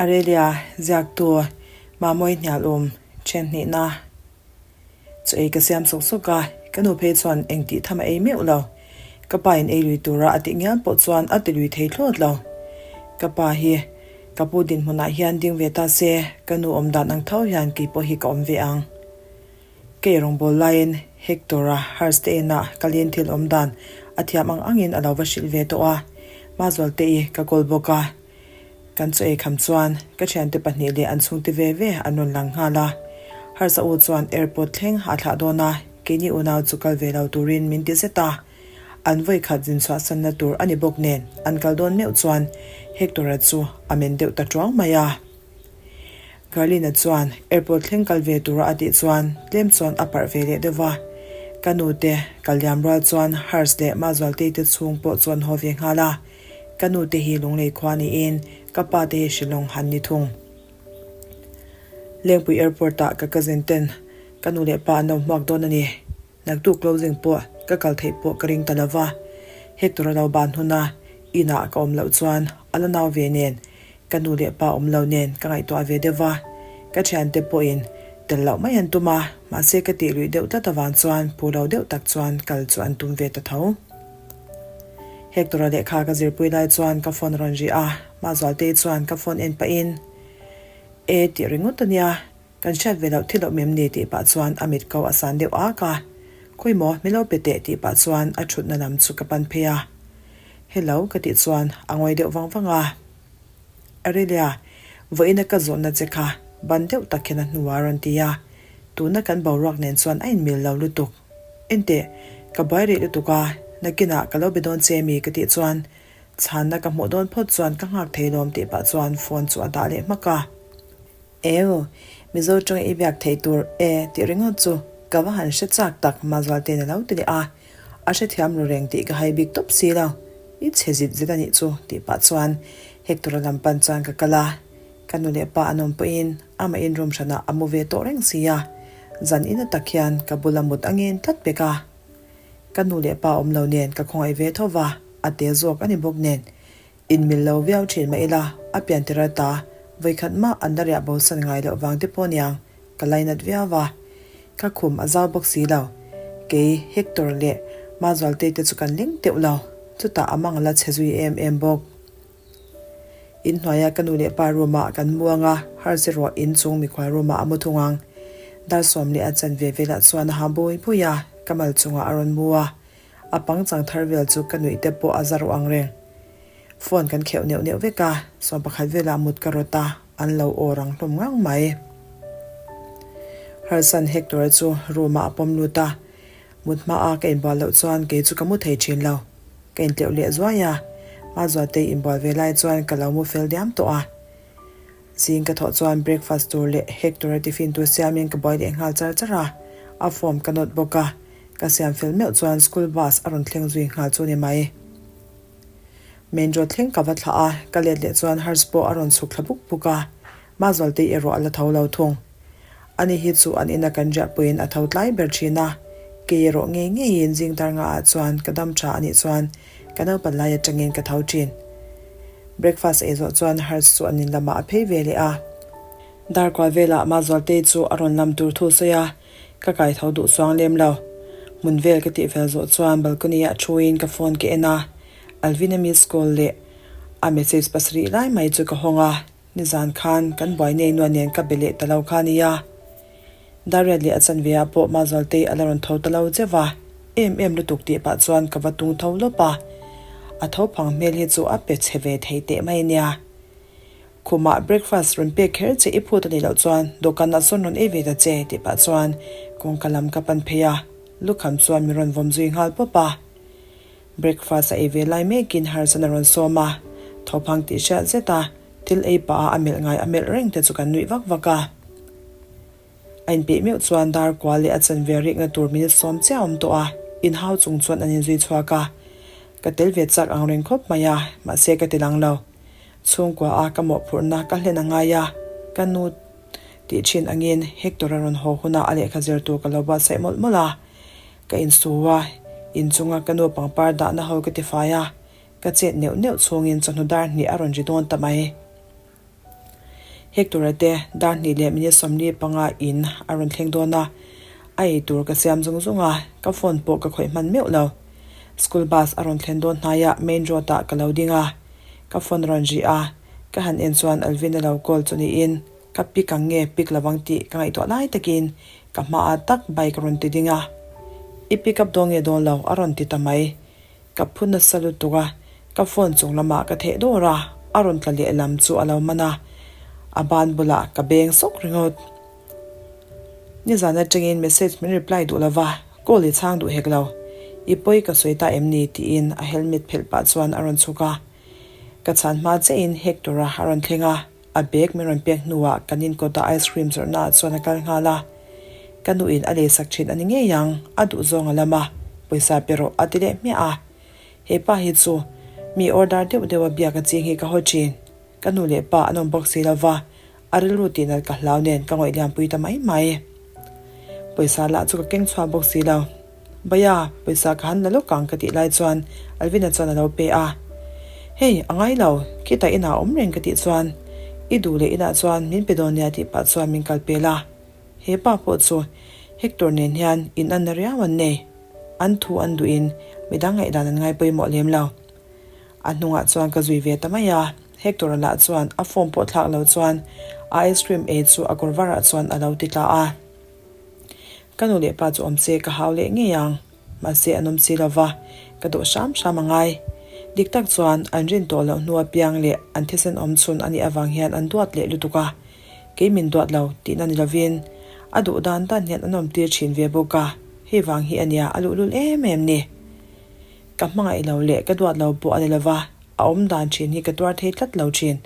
Arelia, ziaktu, Mamawi hnialawm, then hnihna chu ei ka siam sawk sawk a, ka nu phei chuan eng tih tham a ei meuh lo. Ka pa in ei lui tura a tih ngial pawh chuan a ti lui thei thlawt lo. Ka pa hi ka pu dinhmunah hian ding ve ta se, ka nu awm dan ang tho hian kei pawh hi ka awm ve ang. Kei rawngbâwl laiin Hector-a Hurst te inah kalin thil awm dan a thiam ang angin a lo va hrilh ve tawh a, Mazualte-i ka kawl bawk a. Kan chaw ei kham chuan ka thiante pahnih leh an chhungte ve ve an rawn lang nghal a. Harsa u chuan airport thleng a thlah dawn a, keini unau chu kal ve lo turin min ti zet a. An vawi khat zin chhuahsanna tur a ni bawk nen an kal dawn meuh chuan Hector-a chu a men deuh ta tuang mai a. Garlina chuan airport thleng kal ve tura a tih chuan tlem chuan a parh ve leh deuh va. Ka nute kal liam rual chuan Hars leh Mazualtei te chhung pawh chu an haw ve nghal a. Ka nu te hi Lunglei khua niin ka pa te hi Shillong han ni thung. Lengpui Airport ah ka cousin ten ka nu leh pa an lo hmuak dawn a ni. Naktuk closing pawh ka kal theih pawh ka ring ta lo va. Hector a lo ban hun a, inah ka awm loh chuan a la nau ve nen ka nu leh pa awm lo nen ka ngaihtuah ve deuh va. Ka thiante pawhin tel loh mai an tum a, mahse ka tih luih deuh tlat avang chuan phu lo deuh tak chuan kal chu an tum ve ta tho. Hector-a lehkha ka zirpui lai chuan ka phone a rawn ri a, Mahzualtei chuan ka phone en pahin, E tih ringawt a nia, kan hriat ve loh thil awm em ni tih pah chuan a mit ko a san deuh ak a, Khawi maw, min lo pe teh tih pah chuan a thutna lam chu ka pan phei a, Hello ka tih chuan a ngawi deuh vang vang a. Aurelia, vawiina ka zawhna che kha ban deuh tak hian a hnuah a rawn ti a, tuna kan boruak nen chuan a inmil lo lutuk. Enteh, ka buai rih lutuk a, nakinah ka lo be dawn che mi ka tih chuan chhanna ka hmuh dawn phawt chuan ka nghak thei lawm tih pah chuan phone chu a dah leh hmak a. Eo, Mizo tawng i biak theih tur e tih ringawt chu ka va han hre chak tak Mazualte'n a lo ti leh a, a hrethiam ru reng tih ka hai bik tawp si lo, i chhe zit zet a nih chu tih pah chuan Hector-a lam pan chuan ka kal a. Ka nu leh pa an awm pawhin amah in room hranah a mu ve tawh reng si a, zan ina tak hian ka bula mut a ngen tlat pek a. Ka nu leh pa awm lo nen ka khawngaih ve tho va, a te zawk a ni bawk nen. Inmil lo viau thin mah ila, a pian tir ata vawikhat mah an la riah bosan ngai loh vang te pawh niang ka lainat viau va. Ka khum a zau bawk si lo. Kei, Hector leh Mazualtei te chu kan leng teuh lo, chutah a mang la chhe zui em em bawk. Inhnuaia ka nu leh pa room ah kan muang a, harse rawh inchung mikhual room ah a mu thung ang. Dar sawm leh a chan ve velah chuan a ha bawi bawi a, ka mal chungah a rawn mu a. A pangchang thar vel chu ka nuih te pawh a za rawh ang reng. Phone kan kheuh neuh neuh vek a, 11 velah mut ka rawt a, an lo aw rang hlawm ngang mai. Harsan Hector-a chu room ah a pawm lut a, mut hma a ka inbual loh chuan kei chu ka mu thei thin lo. Ka intleuh leh zuai a, Mazuatei inbual ve lai chuan ka lo mu fel diam tawh a. Zing ka thawh chuan breakfast tur leh Hector-a tiffin tur siamin ka buai leh nghal char char a, a form ka nawt bawk a, ka siam fel meuh chuan school bus a rawn thleng zui nghal chu ni mai. Main road thleng ka va thlah a, ka let leh chuan hearse pawh a rawn chhuk thla buk buk a, Mazualtei erawh a la tho lo thung. Ani hi chu an ina kan riahpuiin a tho tlai ber thin a, kei erawh ngei ngeiin zing dar ngaah chuan ka dam tha anih chuan ka naupan lai atangin ka tho thin. Breakfast ei zawh chuan Hers chu an in lamah a phei ve leh a. Dar kual velah Mazualtei chu a rawn lam tur thu sawi a, ka kai tho duh chuang lem lo. Hmun vel ka tih fel zawh chuan balcony ah thuin ka phone ka en a, Alvin-a miss call leh a message pasarih lai mai chu ka hawng a. Nizan khan kan buai nei nuan nen ka be leh ta lo kha nia. Dariat leh a chanve ah pawh Mazualtei a la rawn tho ta lo zeuh a, em em lutuk tih pah chuan ka va tung tho lawp a. A tho phang hmel hi chu a pe chhe ve thei teh mai nia. Khumah breakfast rawn pek kher che i phut a nih loh chuan dawhkan ah sawn rawn ei ve ta che tih pah chuan kawngka lam ka pan phei a, lukham chuan min rawn vawm zui nghal pawp a. Breakfast a ei ve lai mekin Harsan a rawn sawm a, thawphang tih hriat zet a, thil ei pah a a melh ngai a melh reng te chu kan nuih vak vak a. A inpeih meuh chuan dar kual leh a chanve rikna tur minute sawm chiah a awm tawh a, inhau chung chuan an inzui chhuak a. Ka tel ve chak ang reng khawp mai a, mahse ka ti lang lo. Chhungkua a ka mawhphurhna ka hlen a ngai a, ka nu tih thin angin Hector a rawn haw hunah a lehkha zir tur ka lo buatsaih mawlh mawlh a. Ka insu a, inchunga ka nu pangpar dahna ho ka tifai a, ka chet neuh neuh chhungin chawhnu dar hnih a rawn ri dawn ta mai. Hector-a te dar hnih leh minute 45 in a rawn thleng dawn a, a ei tur ka siam zung zung a, ka phone pawh ka khawih hman meuh lo. School bus a rawn thlen dawn hnaiah main road ah ka lo ding a, ka phone a rawn ri a, ka han en chuan Alvin-a lo call chu niin ka pick ang nge pick lo ang tih ka ngaihtuah lai takin ka hmaah tak bike a rawn ti ding a, I pick up dawn nge dawn lo a rawn ti ta mai. Ka phu nasa lutuk a, ka phone chung lamah ka theh dawr a, a rawn tla leh lam chu a lo man a, a ban bulah ka beng sawk ringawt. Nizan atangin message min reply duh lova, call i chhang duh hek lo. I pawi ka sawi ta em ni tiin a helmet phelh pah chuan a rawn chhuk a. Ka chhan hma chiahin Hector-a a rawn thleng a. A bag min rawn pek hnuah kan inkawta ice cream zawrhna ah chuan a kal nghal a. Ka nuin a leisak thin a ni ngei ang, a duh zawng a lam a, pawisa pe rawh a ti leh hmiah a. He pa hi chu mi order deuh deuh a biak a ching hi ka haw thin. Ka nu leh pa an awm bawk si lova, a rilru tihnat ka hlau nen ka ngawih liampui ta mai mai. Pawisa lah chu ka keng chhuak bawk si lo. Baya, pawisa ka han la lawk ang ka tih lai chuan Alvina chuan a lo pe a. Hei, a ngai lo, khitah inah awm reng ka tih chuan i duh leh inah chuan min pe dawn nia tih pah chuan min kal pel a. He pa pawh chu Hector nen hian in anna riau an nei. An thu an duhin midang ngaihdan an ngai pawimawh lem lo. A hnungah chuan ka zui ve ta mai a, Hector-a lah chuan a form pawh thlak lo chuan a ice cream ei chu a kawr varah chuan a lo ti tla a. Ka nu leh pa chu awm se ka hau leh ngei ang, mahse an awm si lova, ka dawh hram hram a ngai. Dik tak chuan an rin tawh loh hnu apiang leh an thisen awm chhun a nih avang hian an duat leh lutuk a, kei min duat lo tihna ni lovin a duh dan dan hian an awm tir thin ve bawk a, hei vang hi a nia a luhlul em em ni. Ka hmangaih lo leh ka duat lo pawh a ni lova, a awm dan thin hi ka tuar thei tlat lo thin.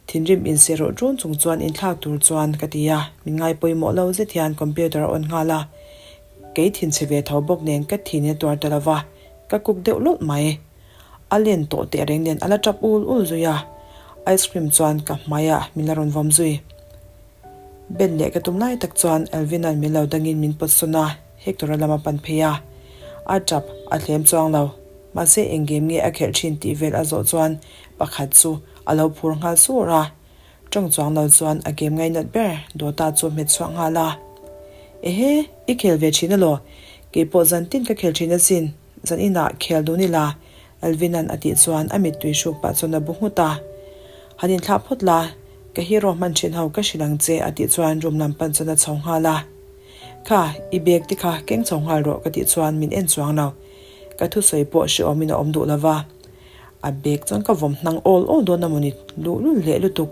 Thinrim inse rawh ṭun chung chuan inthlak tur chuan ka ti a, min ngai pawimawh lo zet hian computer a on nghal a. Kei thinchhe ve tho bawk nen ka thin a tuar ta lo va, ka kuk deuh lawlh mai. A len tawh teh reng nen a la ṭap ul ul zui a, ice cream chuan ka hmaiah min la rawn vawm zui. Ben leh ka tum lai tak chuan Alvin-a'n min lo dangin min pawt sawn a, Hector-a lam a pan phei a. A ṭap a thlem chuang lo. Mahse eng game nge a khelh ṭhin tih vel a zawh chuan pakhat chu a lo phur nghal sur a, tawng chuang lo chuan a game ngainat ber Dawta chu a hmet chhuak nghal a. Ehe, i khel ve thin alaw? Keipawh zan tin ka khel thin asin, zan inah khel dun ila, Alvin-a'n a tih chuan a mittui hruk pah chuan a bu nghut a. Han inthlah phawt la, ka hero hman thin ho ka hrilh ang che a tih chuan room lam pan chuan a chho nghal a. Kha, i bag te kha keng chho nghal rawh ka tih chuan min en chuang lo. Ka thusawi pawh hrehawmin a awm duh lova. A bag chuan ka vawm hnang awl awl dawn a mawni luhlul hleh lutuk.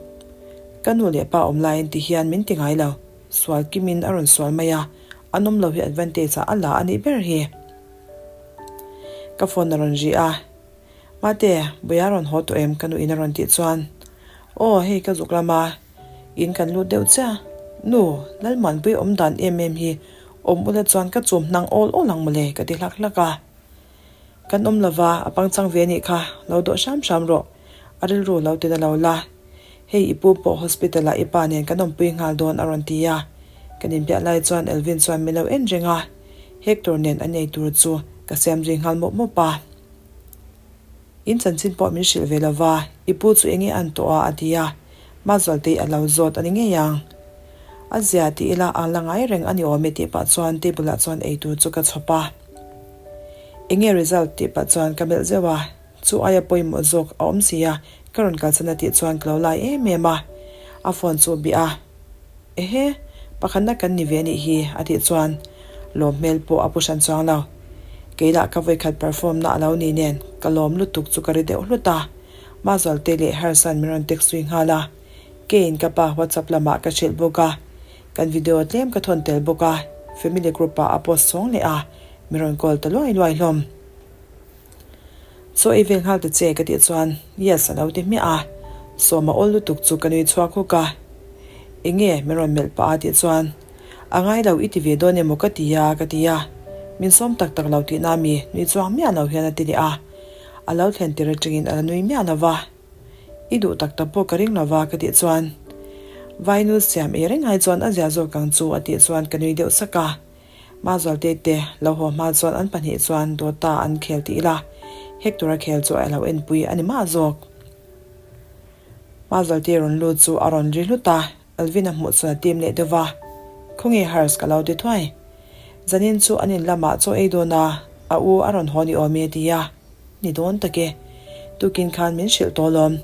Ka nu leh pa awm laiin ti hian min ti ngai lo. Sual kimin a rawn sual mai a, an awm lo hi advantage ah a la a nih ber hi. Ka phone a rawn ri a, Mate, Buia rawn haw tawh em? ka nuin a rawn tih chuan, Aw, hei ka zuk lam a, in kan lut deuh chiah. Nu, Lalmuanpui awm dan em em hi awm ula chuan ka chum hnang awl awl ang mawle ka ti hlak hlak a. Kan awm lova, a pangchang ve anih kha, lo dawh hram hram rawh. A rilru lo ten a lo la. Hei i pu pawh hospital ah i pa nen kan awmpui nghal dawn a rawn ti a. Kan inbiah lai chuan Elvin chuan min lo en reng a, Hector nen an ei tur chu ka siam zui nghal mawp mawp a. In chanchin pawh min hrilh ve lova, i pu chu enge an tawh a a ti a. Mazualtei a lo zawt a ni ngei ang. A zia ti ila ang la ngai reng a ni awm e tih pah chuan table ah chuan ei tur chu ka chhawp a. Enge result tih pah chuan ka melh zeuh a, chu aia pawimawh zawk a awm si a, ka rawn kalsan a tih chuan ka lo lai em em a, a phone chu bih a, Ehe, pakhatna kan ni ve anih hi a tih chuan lawm hmel pawh a pu hran chuang lo. Kei lah ka vawikhat perform na a lo ni nen ka lawm lutuk chu ka ri deuh hlut a, Mazualte leh Harsan min rawn text zui nghal a, keiin ka pa WhatsApp lamah ka hrilh bawk a, kan video tlem ka thawn tel bawk a, family group ah a post sawng leh a, min rawn call ta luai luai hlawm. Chaw ei vel nghal ta che ka tih chuan yes a lo ti hmiah a, sawm a awl lutuk chu ka nui chhuak huk a. Enge min rawn melh pah a tih chuan a ngai lo i ti ve dawn emaw ka ti a ka ti a, min sawm tak tak lo tihna mi nui chuang miah lo hian a ti leh a, a lo thlen tir atangin a la nui miah lo va. I duh tak tak pawh ka ring lo va ka tih chuan Vainu siam ei reng ai chuan a zia zawk ang chu a tih chuan ka nui deuh sak a. Mazualte te lo haw hma chuan an pahnih chuan Dota an khel tih ila, Hector-a khel chu a lo enpui a ni mah zawk. Mazalti rawn lut chu a rawn ri hlut a, Alvin a hmuh chuan a tim leh deuh va, Khawnge Hers ka lo ti thuai. Zanin chu an in lamah chaw ei dawn a, a u a rawn haw ni awm e a ti a. Ni dawn tak e. Tukin khan min hrilh tawh lawm.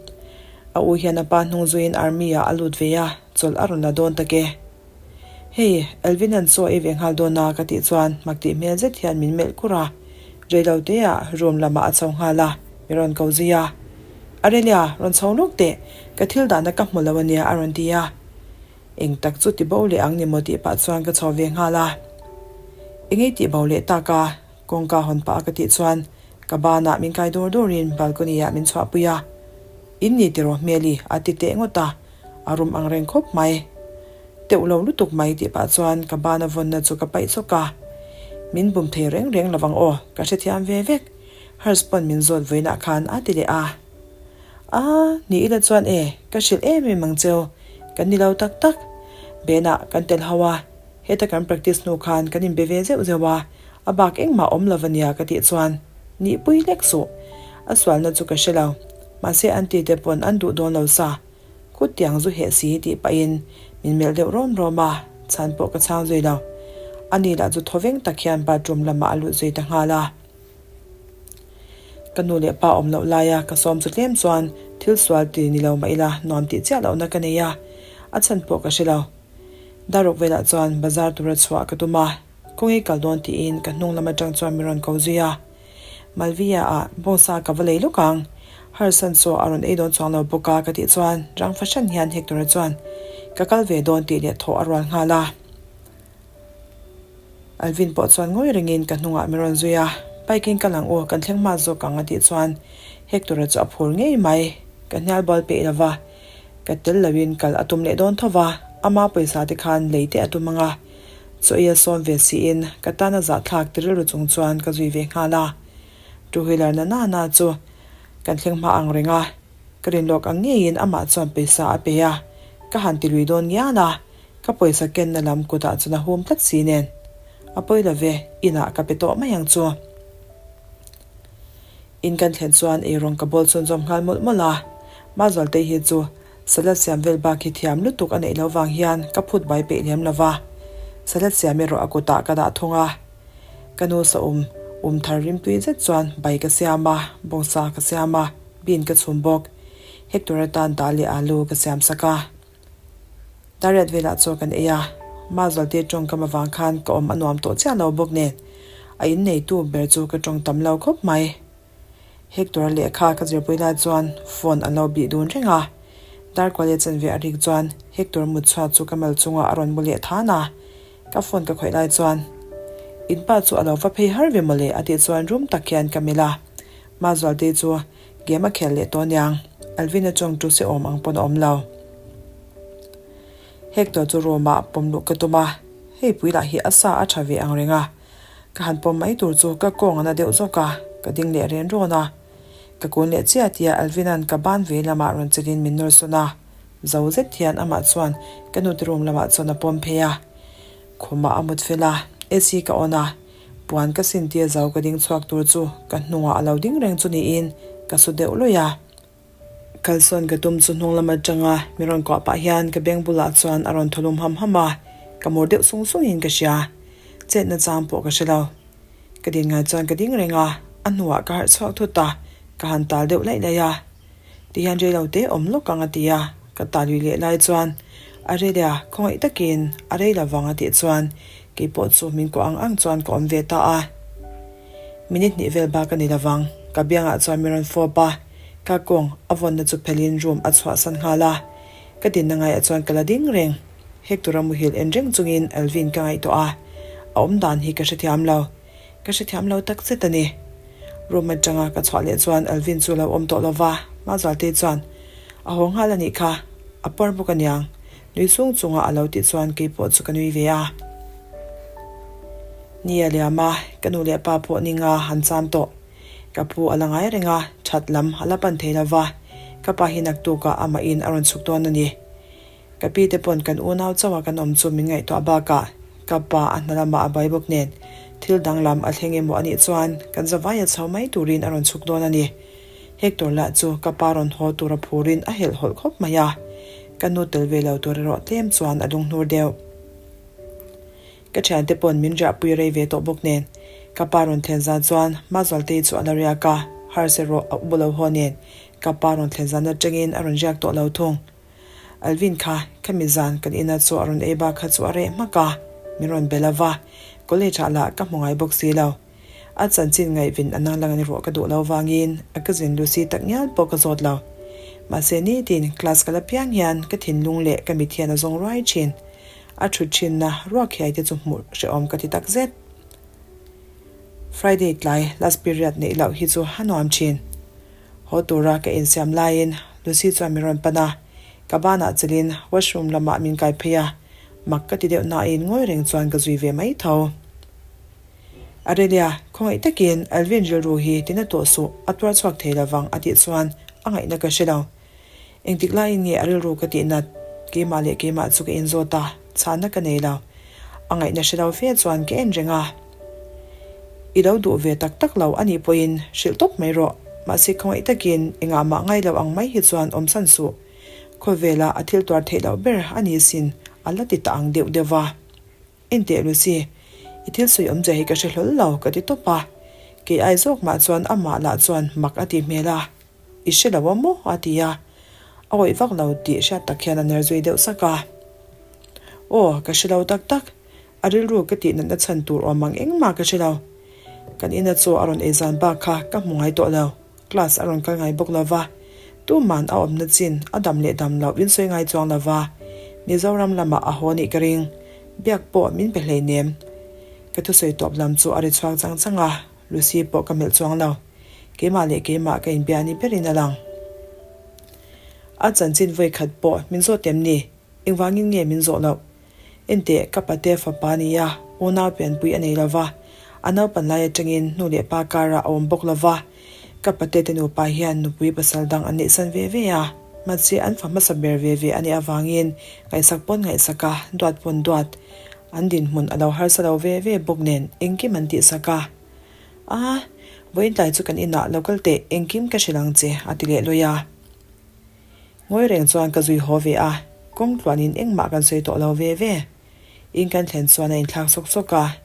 A u hian a pa hnung zuiin army ah a lut ve a, chawlh a rawn la dawn tak e. Hei, Alvin-a'n chaw ei ve nghal dawn a ka tih chuan mak tih hmel zet hian min melh kur a. Reilo teah room lamah a chho nghal a, mi rawn ko zui a. Arelia, rawn chho lawk teh, ka thil dahna ka hmu lo ania a rawn ti a. Eng tak chu ti bo leh ang ni maw tih pah chuan ka chho ve nghal a. Engei tih bo leh tak a, kawngka hawn pah a ka tih chuan ka banah min kai dawr dawrin balcony ah min chhuahpui a. In ni tiraw hmeli a ti teh ngawt a, a rum ang reng khawp mai. Teuh lo lutuk mai tih pah chuan ka bana vawnna chu ka paih chawk a. Min bum thei reng reng lovang aw, ka hrethiam ve vek. Hers pawn min zawt vawiinah khan a ti leh a. A, ni ila chuan e, ka hrilh em em ang cheu, kan ni lo tak tak. Benah kan tel ho a, heta kan practice hnu khan kan inbe ve zeuh zeuh a, a bak engmah awm lo ania ka tih chuan nihpui hlek suh. A sualna chu ka hre lo, mahse aunty te pawn an duh dawn lo sa. Kut tiang zu heh si tih pahin min melh deuh rawm rawm a, chhan pawh ka chhang zui lo. Ani lah chu thawveng tak hian bathroom lamah a lut zui ta nghal a. Ka nu leh pa awm loh laia ka sawm chu tlem chuan thil sual ti ni lo mah ila nuam tih chiah lohna ka nei a, a chhan pawh ka hre lo. Daruk velah chuan bazar tura chhuah ka tum a, kawngei kal dawn tiin ka hnung lam atang chuan min rawn ko zui a. Malviya ah bawngsa ka va lei lawk ang, Harsan chaw a rawn ei dawn chuang lo bawk a ka tih chuan rang fahran hian Hector-a chuan ka kal ve dawn tih leh thawh a rual nghal a. Alvin pawh chuan ngawi rengin ka hnungah min rawn zui a, Bike in kal ang u, kan thleng hma zawk ang a tih chuan Hector-a chu a phur ngei mai. Ka hnial bual peih lo va, ka tel loin kal a tum leh dawn tho va, ama pawisa te khan lei te a tum ang a, chaw ei a sawm ve siin ka tan a zahthlak ti rilru chung chuan ka zui ve nghal a. Two wheeler na na na chu kan thleng hma ang reng a, ka rin lawk ang ngeiin amah chuan pawisa a pe a, ka han ti lui dawn ngial a. Ka pawisa kenna lam kutah chuan a hum tlat si nen. A pawi lo ve, inah ka pe tawh mai ang chu. In kan thlen chuan eirawng ka bawl chhunzawm nghal mawlh mawlh a. Mazualtei hi chu salad siam vel bak hi thiam lutuk a neih loh vang hian ka phut bai peih lem lo va. Salad siam erawh a kutah ka dah thung a. Ka nu saum um thar rimtui zet chuan bai ka siam a, bawngsa ka siam a, bean ka chhum bawk. Hector atan dal leh alu ka siam sak a. Dariat velah chaw kan ei a, Mazualte tawngkam avang khan ka awm a nuam tawh chiah lo bawk nen, a inneitu ber chu ka tawng tam lo khawp mai. Hector-a lehkha ka zirpui lai chuan phone an lo bih dun reng a, Darkualia chanve a rik chuan Hector mut chhuat chu ka mal chungah a rawn mu leh than a, ka phone ka khawih lai chuan, In pa chu a lo va phei har ve mawle a tih chuan rum tak hian ka melh a, Mazualte chu Game a khel leh tawh aniang, Alvin-a chawng tu se awm ang pawn a awm lo. Hector chu room ah pawm luh ka tum a, hei pui lah hi a sa a tha ve ang reng a, ka han pawm mai tur chu ka kawng a na deuh zawk a, ka ding leh ren rawn a. Ka kun leh chiah tia Alvin-a'n ka ban ve lamah rawn chelin min nawr sawn a, zo zet hian amah chuan ka nute room lamah chuan a pawm phei a. Khumah a mut fel a, AC ka on a, Puan ka sin tia zo ka ding chhuak tur chu ka hnungah a lo ding reng chu niin ka su deuh luih a. Kalsawn ka tum chu hnung lam atanga mi rawn kuah pah hian ka beng bulah chuan a rawn thaw lum ham ham a, ka mur deuh sung sungin ka hria. Chetna chang pawh ka hre lo. Ka din ngai chuan ka ding reng a, a hnuah ka harh chhuak thut a, ka han tal deuh laih laih a. Ti hian rei lo te awm lawk ang a ti a, ka ta lui leh lai chuan a rei leh a, khawngaih takin a rei lo vang a tih chuan kei pawh chu min kuah ang ang chuan ka awm ve ta a. Minute hnih vel bak a ni lo vang, ka biangah chuan min rawn fawp a, ka kawng a vawnna chu phelhin room a chhuahsan nghal a, ka dinna ngaiah chuan ka la ding reng. Hector-a muhil en reng chungin Alvin ka ngaihtuah a, a awm dan hi ka hrethiam lo. Ka hrethiam lo tak zet a ni. Room atanga ka chhuah leh chuan Alvin chu lo awm tawh lo va, Mazualte chuan a haw nghal a nih kha, a puar bawk aniang, nui chung chunga a lo tih chuan kei pawh chu ka nui ve a. Ni a liam a, ka nu leh pa pawh ninga han cham tawh. Ka pu a la ngai reng a, that lam a la pan thei lo va, ka pa hi naktukah amahin a rawn chhuk dawn a ni. Ka pi te pawn kan unau chauha kan awm chu min ngaihtuah bakah ka pa a hna lamah a buai bawk nen thil danglam a thleng emaw anih chuan kan zavaia chho mai turin a rawn chhuk dawn a ni. Hector lah chu ka pa rawn haw tur a phurin a helh hawlh khawp mai a, ka nu tel ve lo tur erawh tlem chuan a lunghnur deuh. Ka thiante pawn min riahpui rei ve tawh bawk nen, ka pa rawn thlen zan chuan Mazualtei chu a la riak a, harse rawh a u lo haw nen ka pa rawn thlen zan atangin a rawn riak tawh lo thung. Alvin kha khami zan kan ina chaw a rawn ei bak kha chu a reh hmak a, min rawn be lova, college ah lah ka hmu ngai bawk si lo. A chanchin ngaihvin a nang lang an rawh ka duh lo vangin a cousin Lucy tak ngial pawh ka zawt lo. Mahse nitin class ka la piang hian ka thinlung leh ka mit hian a zawng ruai thin. A thut thinna ruak hiai te chu hmuh hrehawm ka ti tak zet. Friday tlai last period neih loh hi chu a nuam thin. Haw tura ka insiam laiin Lucy chuan min rawn pan a, ka banah chelin washroom lamah min kai phei a, mak ka ti deuh nain ngawi reng chuan ka zui ve mai tho. Arelia, khawngaih takin Alvin rilru hi tina tawh suh, a tuar chhuak thei lovang a tih chuan a ngaihna ka hre lo. Engtik laiin nge a rilru ka tih nat? Keimah leh keimah chu ka inzawt a, chhanna ka nei lo. A ngaihna hre lo fe chuan ka en reng a. I lo duh ve tak tak lo a nih pawhin hrilh tawp mai rawh. Mahse khawngaih takin engah mah ngai lo ang mai hi chuan awmsan suh. Khawvela a thil tuar theih loh ber a ni sin a la ti ta ang deuh deuh va. Enteh Lucy, i thil sawi awmzia hi ka hre hlawl lo ka ti tawp a. Kei ai zawk mah chuan amah lah chuan mak a ti hmel a. I hre lo a maw? a ti a. A awih vak lo tih hriat tak hian a ner zui deuh sak a. Aw, ka hre lo tak tak. A rilru ka tih natna chhan tur awm ang engmah ka hre lo. Kan ina chaw a rawn ei zan bak kha ka hmu ngai tawh lo. Class a rawn kal ngai bawk lo va. Tuman a awmna chin a dam leh dam loh in sawi ngai chuang lo va. Mizoram lamah a haw nih ka ring. Biak pawh min pe hleinem. Ka thusawi tawp lam chu a ri chhuak chang chang a. Lucy pawh ka melh chuang lo. Keimah leh keimah ka inbia ni berin a lang. A chanchin vawi khat pawh min zawt em ni? Engvangin nge min zawh loh? Enteh, ka pate fapa nia, unau pianpui a nei lo va, a naupan lai atangin nu leh pa karah a awm bawk lo va. Ka pate te nupa hian nupui pasal dang an neihsan ve ve a, mahse an fa hmasa ber ve ve a nih avangin ngaihsak pawn ngaihsak a, duat pawn duat. An dinhmun a lo harsa lo ve ve bawk nen engkim an tihsak a. A, vawiin tlai chu kan inah lo kal teh, engkim ka hrilh ang che, a ti leh lawi a. Ngawi reng chuan ka zui haw ve a, kawng tluanin engmah kan sawi tawh lo ve ve. In kan thlen chuan a inthlak sawk sawk a,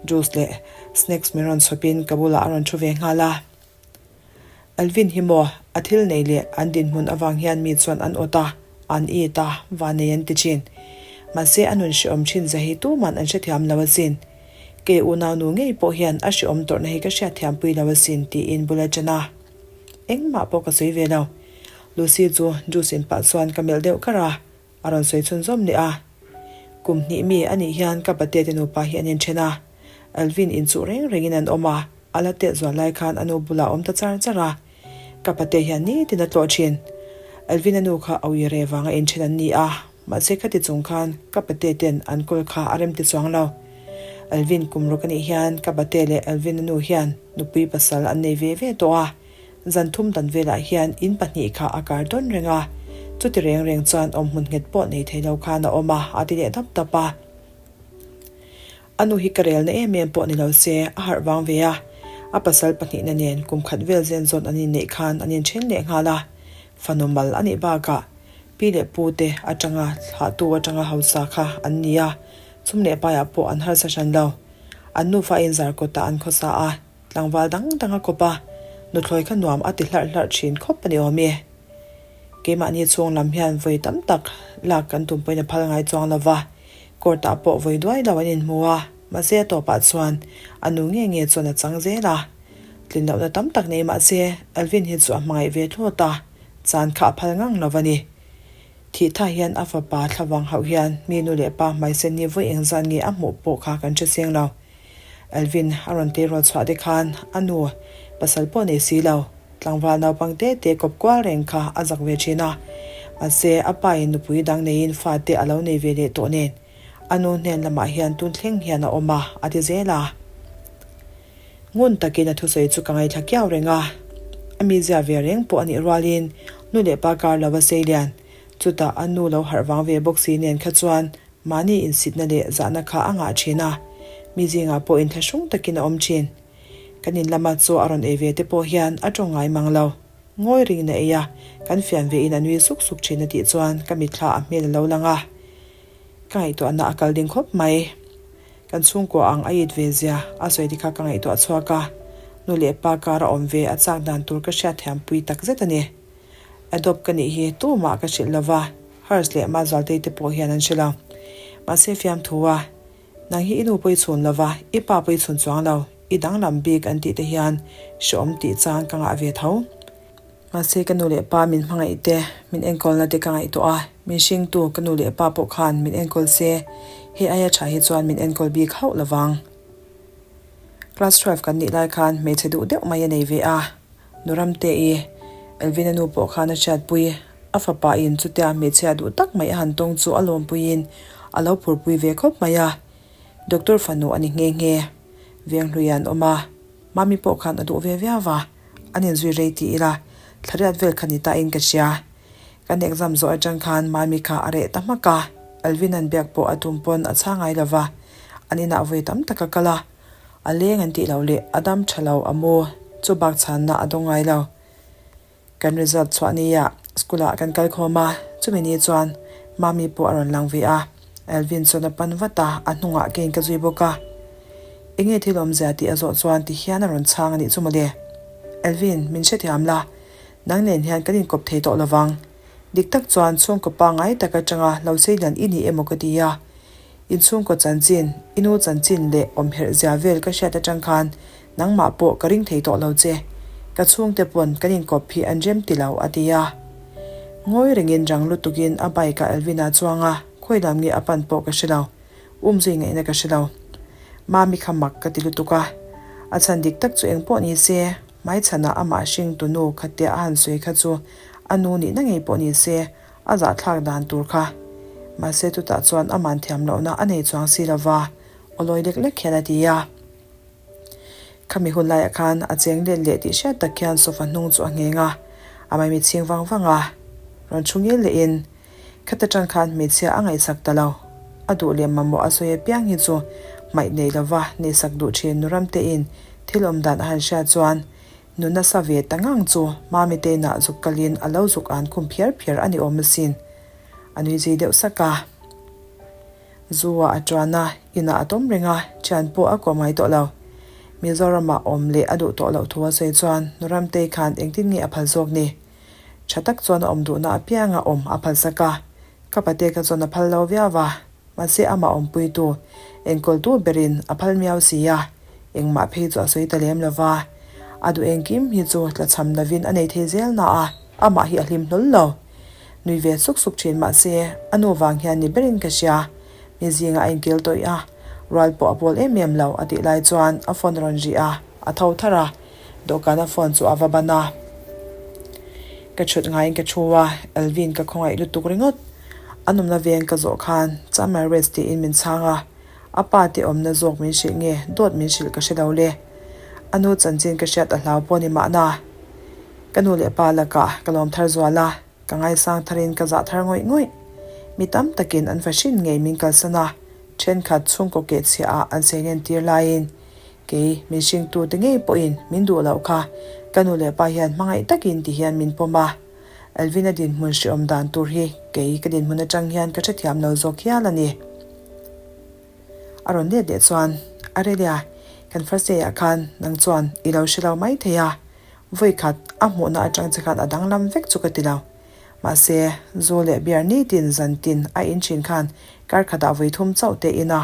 juice leh snacks min rawn chhawpin ka bulah a rawn thu ve nghal a. Alvin hi maw, a thil nei leh an dinhmun avang hian mi chuan an awt a, an it a, vanei an ti thin. Mahse a nun hrehawm thin zia hi tuman an hrethiam lo asin. Kei unaunu ngei pawh hian a hrehawm tawrhna hi ka hriatthiampui lo asin tiin bul a ṭan a. Engmah pawh ka sawi ve lo. Lucy chu juice in pah chuan ka melh deuh kar a, a rawn sawi chhunzawm leh a. Kum hnih mi a nih hian ka pate te nupa hi an inṭhen a. Alvin inchuh reng rengin an awm a, a la tet zual lai khan a nu bulah a awm ta char char a. Ka pate hian nitin a tlawh ṭhin. Alvin a nu kha a ui reh vanga inṭhen an ni a, mahse khati chung khan ka pate ten an kawl kha a rem ti chuang lo. Alvin kum ruk a nih hian ka pate leh Alvin a nu hian nupui pasal an nei ve ve tawh a. Zan thum dan velah hian in pahnih kha a kar dawn reng a, chuti reng reng chuan awmhmun nghet pawh nei thei lo khan a awm a, a ti leh dap dap a. A nu hi ka relna em em pawh ni lo se, a harh vang ve a, a pasal pahnihna nen kum khat vel zen zawn an inneih khan an inṭhen leh nghal a, fanu mal a nih bakah pi leh pu te aṭanga thlahtu aṭanga hausa kha an ni a, chum leh paiah pawh an harsa hran lo. An nufa inzar kawtah an khawsa a. Tlangval dang dang a kawp a, nuthlawi kha nuam a ti hlarh hlarh thin khawp a ni awm e. Keimahni chhung lam hian vawi tam tak lak kan tum pawhin a phal ngai chuang lo va, court ah pawh vawi duai lo an inhmu a, mahse a tawpah chuan a nu nge nge chuan a chang zel a. Tlin lohna tam tak nei mahse Alvin hi chu a hmangaih ve thlawt a, chan kha a phal ngang lo a ni. Thih tha hian a fapa thlavang hauh hian mi nu leh pa hmaisen ni vawi engzat nge a hmuh pawh kha kan hre seng lo. Alvin a rawn tleirawl chhuah te khan a nu pasal pawh nei si lo, tlangval naupang te te kawp kual reng kha a zak ve thin a. Mahse, a pa in nupui dang neiin fate a lo nei ve leh tawh nen a nu hnen lamah hian tun thleng hian a awm a, a ti zel a. Ngun takin a thusawi chu ka ngaithla kiau reng a. A mizia ve reng pawh a nih rualin nu leh pa kar lo a sei lian. Chutah a nu lo harh vang ve bawk si nen kha chuan Mahni insitna leh zahna kha a ngah thin a, mi zingah pawh inthlahrung takin a awm thin. Kan in lama chaw a rawn ei ve te pawh hian a tawng ngai mang lo. Ngawi ringin a ei a, kan fian ve in a nui suk suk thin a tih chuan ka mitthla a hmel a lo lang a. Ka ngaihtuahna a kal ding khawp mai. Kan chhungkua ang a it ve zia a sawi te kha ka ngaihtuah chhuak a, nu leh pa kar a awm ve a chak dan tur ka hriatthiam pui tak zet a ni. Adopt ka nih hi tumah ka hrilh lova, Hers leh Mazualtei te pawh hian an hre lo. Mahse fiamthu a, nang hi i nu pawh i chhun lova, i pa pawh i chhun chuang lo, i danglam bik an tih te hian hreawm tih chang ka ngah ve tho. Mahse ka nu leh pa min hmangaih te, min enkawlna te ka ngaihtuah a, min hringtu ka nu leh pa pawh khan min enkawl se, hei aia tha hi chuan min enkawl bik hauh lovang. Class 12 kan nih lai khan hmeichhe duh deuh mai a nei ve a, Nu Ramte-i, Elvina nu pawh khan a hriatpui, a fapa in chutia hmeichhia duh tak mai a han tawng chu a lawmpuiin a lo phurpui ve khawp mai a, Doctor fanu a ni nghe nghe. Venghlui an awm a, Mami pawh khan a duh ve viau va, an inzui rei ti ila, thlariat vel kha ni ta in ka hria. Kan exam zawh atang khan Mami kha a reh ta hmak a, Alvin-a'n biak pawh a tum pawn a chhang ngai lo va, an inah vawi tam tak a kal a, a leng an tih loh leh a dam tha lo a maw chu bak chhanna a dawng ngai lo. Kan result chhuah nia school ah kan kal khawm a, chumi ni chuan Mami pawh a rawn lang ve a, Alvin chuan a pan vat a, a hnungah keiin ka zui bawk a. Enge thil awmzia tih a zawh chuan ti hian a rawn chhang a nih chu mawle. Alvin, min hrethiam la, nang nen hian kan inkawp thei tawh lovang. Dik tak chuan chhungkaw pangngai tak atanga lo seilian i ni emaw ka ti a, Inchhungkaw chanchin, i nu chanchin leh awmherh zia vel ka hriat atang khan nangmah pawh ka ring thei tawh lo che. Ka chhungte pawn kan inkawp hi an rem ti lo, a ti a. Ngawi rengin rang lutukin a bike ah Elvina a chuang a, khawi lam nge a pan pawh ka hre lo. Umzui ngaihna ka hre lo. Mami kha mak ka ti lutuk a. A chhan dik tak chu eng pawh ni se, hmaichhanah amah hringtu nu khatia a han sawi kha chu a nu nihna ngei pawh ni se, A zahthlak dan tur kha. Mahse chutah chuan a man thiam lohna a nei chuang si lova, awlawi lek lek hian a ti a. Khami hun laiah khan a cheng let leh tih hriat tak hian sofa hnung chu a ngheng a, a maimi chhing vang vang a. Rawn thu ngil lehin, Khata tang khan hmeichhia a ngaihsak ta lo. A duh leh mamawh a sawi apiang hi chu hmaih nei lova neihsak duh thin Nuramtein thil awm dan a han hriat chuan Nu nasa ve ta ngang chu Mami te inah zuk kalin a lo zuk an khum phiar phiar a ni awm asin. A nui zui deuh sak a. Zu ah a tuan a, inah a tawm reng a, thian pawh a kuah mai tawh lo. Mizoramah awm leh a duh tawh loh thu a sawi chuan Nu Ramtei khan engtin nge a phal zawk ni? Tha tak chuan a awm duhna apianga awm a phal sak a. Ka pate kha chuan a phal lo viau va. Mahse amah awmpuitu, enkawltu berin a phal miau si a, engmah phei chu a sawi ta lem lo va. A duh engkim hi chu tlachham lovin a nei thei zel na a, amah hi a hlim hlawl lo. Nui ve suk suk thin mahse a nu vang hian ni berin ka hria. Mi zingah a inkil tawih a, rual pawh a pawl em em lo a tih lai chuan a phone a rawn ri a, a tho thar a, dawhkana phone chu a va ban a. Ka chhut ngaiin ka thu a, Alvin ka khawngaih lutuk ringawt. A nawmna veng ka zawh khan Chamar Rest tiin min chhang a, a pa te awmna zawk min hrilh nge dawt min hrilh ka hre lo le. A nu chanchin ka hriat a hlau pawh ni mahna. Ka nu leh pa lakah ka lawm thar zual a, ka ngaisang tharin ka zah thar ngawih ngawih. Mi tam takin an fa hrin ngei min kalsan a, thenkhat chhungkaw kehchhiah ah an seilen tir laiin kei min hringtute ngei pawhin min duh loh kha ka nu leh pa hian hmangaih takin ti hian min pawm a. Alvin-a dinhmun hreawm dan tur hi kei ka dinhmun atang hian ka hrethiam lo zawk hial a ni. A rawn let leh chuan, Arelia, kan first day ah khan nang chuan i lo hre lo mai thei a, vawi khat a hmuhna atang che khan a danglam vek chu ka ti lo. Mahse, zu leh beer nitin zan tin a in thin khan kar khatah vawi thum chauh te in a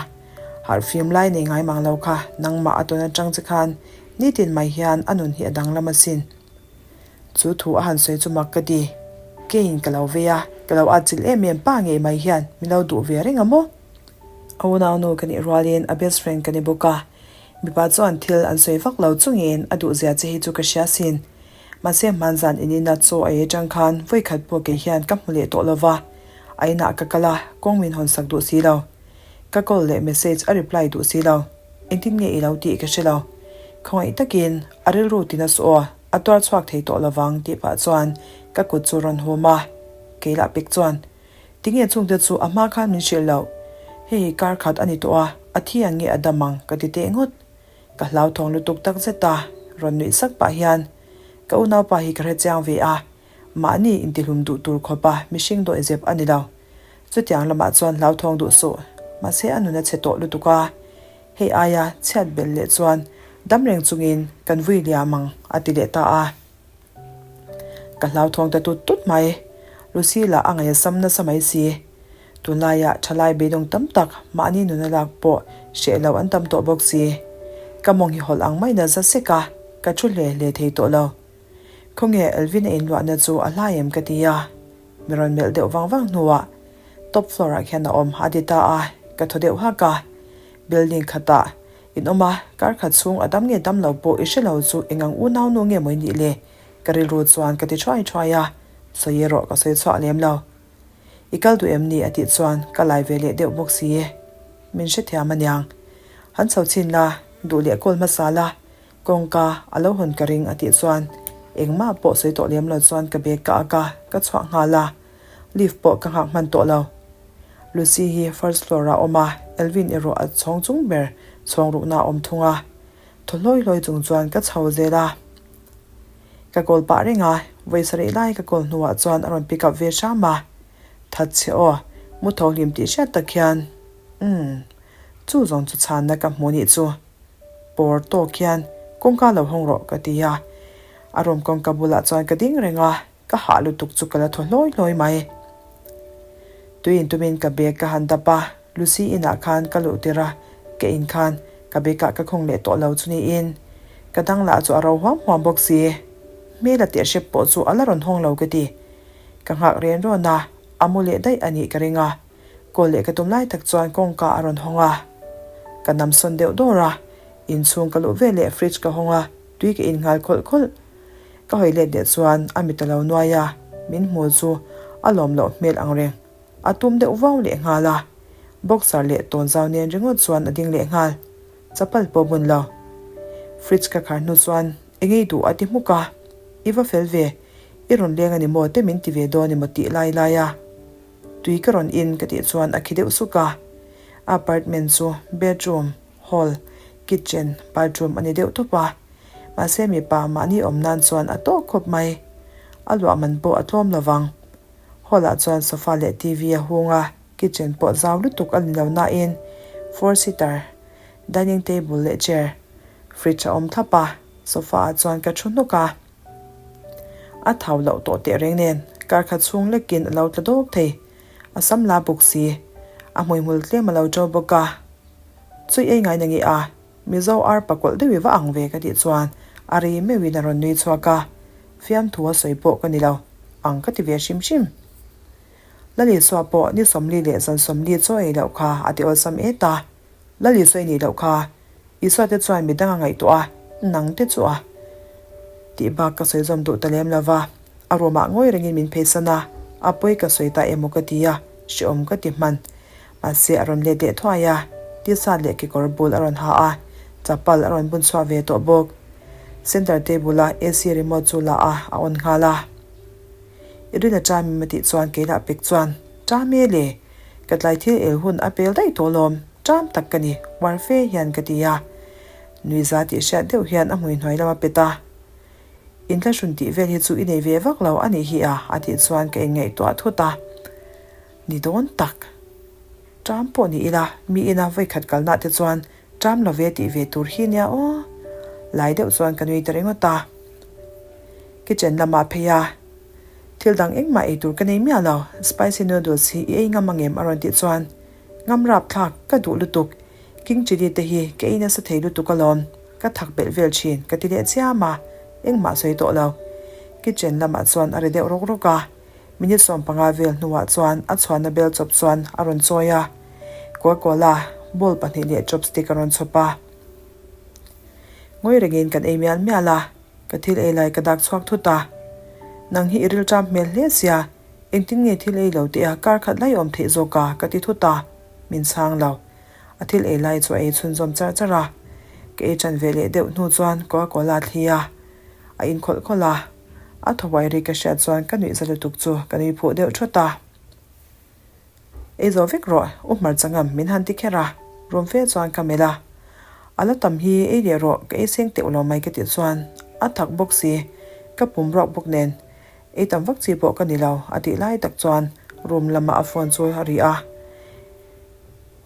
harh fim lai nei ngai mang lo kha nangmah a tawn atang che khan nitin mai hian a nun hi a danglam asin. Chu thu a han sawi chu mak ka ti. Keiin ka lo vei a, ka lo atchilh em em pa ngei mai hian min lo duh ve reng a maw? A unaunu ka nih rualin a best friend ka ni bawk a, mipa chuan thil an sawi vak lo chungin a duh zia che hi chu ka hria sin. Mahse hmanzan in ina chaw a ei atang khan vawikhat pawh kei hian ka hmu leh tawh lo va, a inah ka kal a, kawng min hawn sak duh si lo. Ka call leh message a reply duh si lo. Engtin nge i lo tih ka hre lo. Khawngaih takin a rilru tina suh aw. A tuar chhuak thei tawh lovang tih pah chuan ka kut chu rawn hum a, kei lah pek chuan, Tinge chungte chu a hma khan min hrilh loh? Hei hi kar khat a ni tawh a, a thi ang nge a dam ang ka ti teh ngawt. Ka hlauthawng lutuk tak zet a, rawn nuih sak pah hian, Ka unaupa hi ka hrechiang ve a, mahni intihlum duh tur khawpa mihring dawihzep a ni lo. Chutiang lamah chuan hlauthawng duh suh, mahse a nun a chhe tawh lutuk a, hei aia chhiat belh leh chuan dam reng chungin kan vui liam ang a ti leh ta a. Ka hlauthawng ta tut tut mai, Lucy lah a ngaih a sam nasa mai si. Tunlaiah thalai beidawng tam tak mahni nuna lak pawh hreh lo an tam tawh bawk si. Ka mawng hi hawlh ang maiin a za sek a, ka thu hle hle thei tawh lo. Khawnge Elvin a inluahna chu a hlai em ka ti a. Mi rawn melh deuh vang vang hnuah top floor ah khian a awm a ti ta a, ka thaw deuh hak a. Building khatah in awm a, kar khat chhung a dam nge dam lo pawh i hre lo chu eng ang unau nu nge maw i nih le? Ka rilru chuan ka ti thuai thuai a, sawi erawh ka sawi chhuah lem lo. I kal duh em ni? a tih chuan ka lai ve leh deuh bawk si. Min hrethiam aniang. Han chho chhin la, duh leh kawl hmasa la, kawngka a lo hawn ka ring a tih chuan engmah pawh sawi tawh lem lo chuan ka bag ka ak a, ka chhuah nghal a. Lift pawh ka nghak hman tawh lo. Lucy hi first floor ah a awm a, Elvin erawh a chhawng chung ber chhawng rukna a awm thung a. Thaw hlawi hlawi chung chuan ka chho zel a. Ka call pah reng a, vawi sarih lai ka call hnuah chuan a rawn pick up ve hram a. That che aw, mu tho hlim tih hriat tak hian umm chu zawng chu chhanna ka hmu nih chu. Pawr tawk hian kawngka lo hawng rawh ka ti a. A room kawngka bulah chuan ka ding reng a, ka hah lutuk chu ka la thaw hlawi hlawi mai. Tui intumin ka bag ka han dap a, Lucy inah khan ka luh tir a, ka in khan ka bag ah ka khawng leh tawh lo chu niin ka dang lah chu a ro huam huam bawk si. Hmel a teh hrep pawh chu a la rawn hawng lo ka ti. Ka nghak ren rawn a, a mu leh daih a nih ka ring a. Call leh ka tum lai tak chuan kawngka a rawn hawng a. Ka nam sawn deuh dawr a, inchhung ka luh veleh fridge ka hawng a, tui ka in nghal khawlh khawlh. Ka hawi let leh chuan a mit a lo nuai a, min hmu chu a lawm loh hmel ang reng. A tum deuh vau leh nghal a, boxer leh tawnzau nen ringawt chuan a ding leh nghal. Chapal pawh bun lo. Fridge ka khar hnu chuan engei duh a ti hmuk a, I va fel ve, i rawn leng a ni maw te min ti ve dawn emaw tih lai lai a. Tui ka rawn in ka tih chuan a khi deuh suk a. A apartment chu bedroom, hall, kitchen, bathroom a ni deuh tawp a. Mahse mipa mahni awm nan chuan a tawk khawp mai. A luah man pawh a tlawm lo vang. Hall ah chuan sofa leh TV a hung a, kitchen pawh zau lutuk a ni lo nain four seater, dining table leh chair, fridge a awm thlap a, sofa ah chuan ka thu hnuk a. A thau loh tawh teh reng nen kar khat chhung lekin a lo tla dawk thei. A sam la bawk si. A hmuihmul tlem a lo ṭo bawk a. Chui ei ngai na nge a, Mizo ar pakawlh deuh i va ang ve ka tih chuan a ri meuhin a rawn nui chhuak a, fiamthu a sawi pawh ka ni lo ang ka ti ve hrim hrim. Lalisua pawh ni 40 leh zan 40 chaw ei loh kha a ti awlsam et a, Lalisua i nih loh kha Isua te chuan midang a ngaihtuah a, nang te chu a tih bak ka sawi zawm duh ta lem lo va, a room ah ngawi rengin min pheisan a, a pawi ka sawi ta emaw ka ti a, hrehawm ka ti hman. Mahse a rawn let leh thuai a, t-shirt leh kekawr bul a rawn ha a, chapal a rawn bun chhuah ve tawh bawk. Center table a AC remote chu la a, a on nghal a. I rin a ṭam em a tih chuan kei lah pek chuan, Ṭam e le, ka tlai thil el hun a pel daih tawh lawm, ṭam tak ka ni, uar fe hian ka ti a. Nuiza tih hriat deuh hian a hmui hnuai lam a pet a. Inthlahrun tih vel hi chu i nei ve vak lo a nih hi a, a tih chuan ka inngaihtuah thut a. Ni dawn tak. Ṭam pawh ni ila, mi ina vawikhat kalna te chuan ṭam lo ve tih ve tur hi nia aw. Lai deuh chuan ka nui ta ringawt a. Kitchen lamah phei a, thil dang engmah ei tur ka nei miah lo, spicy noodles hi i ei ngam angem a rawn tih chuan ngam rapthlak ka duh lutuk, king chilli te hi ka ei nasa thei lutuk alawm, ka thak belh vel thin ka ti leh chiam a, engmah sawi tawh lo. Kitchen lamah chuan a ri deuh rawk rawk a. Minute 15 vel hnuah chuan a chhuahna bel chawp chuan a rawn chawi a, Coca-Cola bowl pahnih leh chopstick a rawn chhawp a. Ngawi rengin kan ei mial mial a, ka thil ei lai ka dak chhuak thut a. Nang hi i rilṭam hmel hle sia, engtin nge thil ei lo tih a kar khat lai awm theih zawk a ka ti thut a, min chhang lo. A thil ei lai chu a ei chhunzawm char char a, ka ei ṭan ve leh deuh hnu chuan Coca-Cola thli a, a inkhawlh khawlh a. A thaw ri ka hriat chuan ka nuih za lutuk chu ka nui phuh deuh thawt a. Ei zawh vek rawh, u hmarcha ngam min han ti kher a, rum fe chuan ka melh a. A la tam hi ei leh rawh, ka ei seng teuh lo mai ka tih chuan a thak bawk si. Ka pum ruak bawk nen ei tam vak chi pawh ka ni lo a tih lai tak chuan room lamah a phone chu a ri a.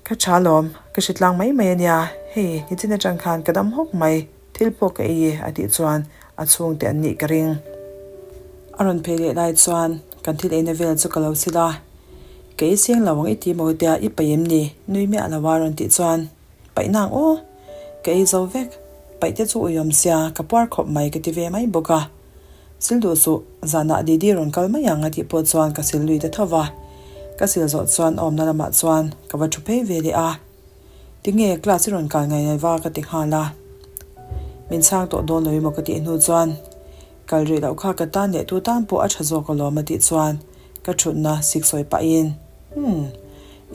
Ka tha lawm, ka hre tlang mai mai a nia, hei nichin atang khan ka dam hawk mai, thil pawh ka ei e a tih chuan a chhungte an nih ka ring. A rawn phei leh lai chuan kan thil eina vel chu ka lo sil a, ka ei seng lo ang i ti maw tia i paih em ni? Nui miah lo a rawn tih chuan paih nang aw, ka ei zo vek, paih te chu uiawm sia ka puar khawp mai ka ti ve mai bawk a. Sil duh suh, zanah Didi rawn kal mai ang a tih pawh chuan ka sil lui ta tho va. Ka sil zawh chuan a awmna lamah chuan ka va thu phei ve leh a. Tinge class i rawn kal ngai ngai va ka ti nghal a. Min chhang tawh dawn lo emaw ka tih hnu chuan kal rih loh kha ka tan leh tu tan pawh a tha zawk alawm a tih chuan ka thutna sik sawi pahin Umm,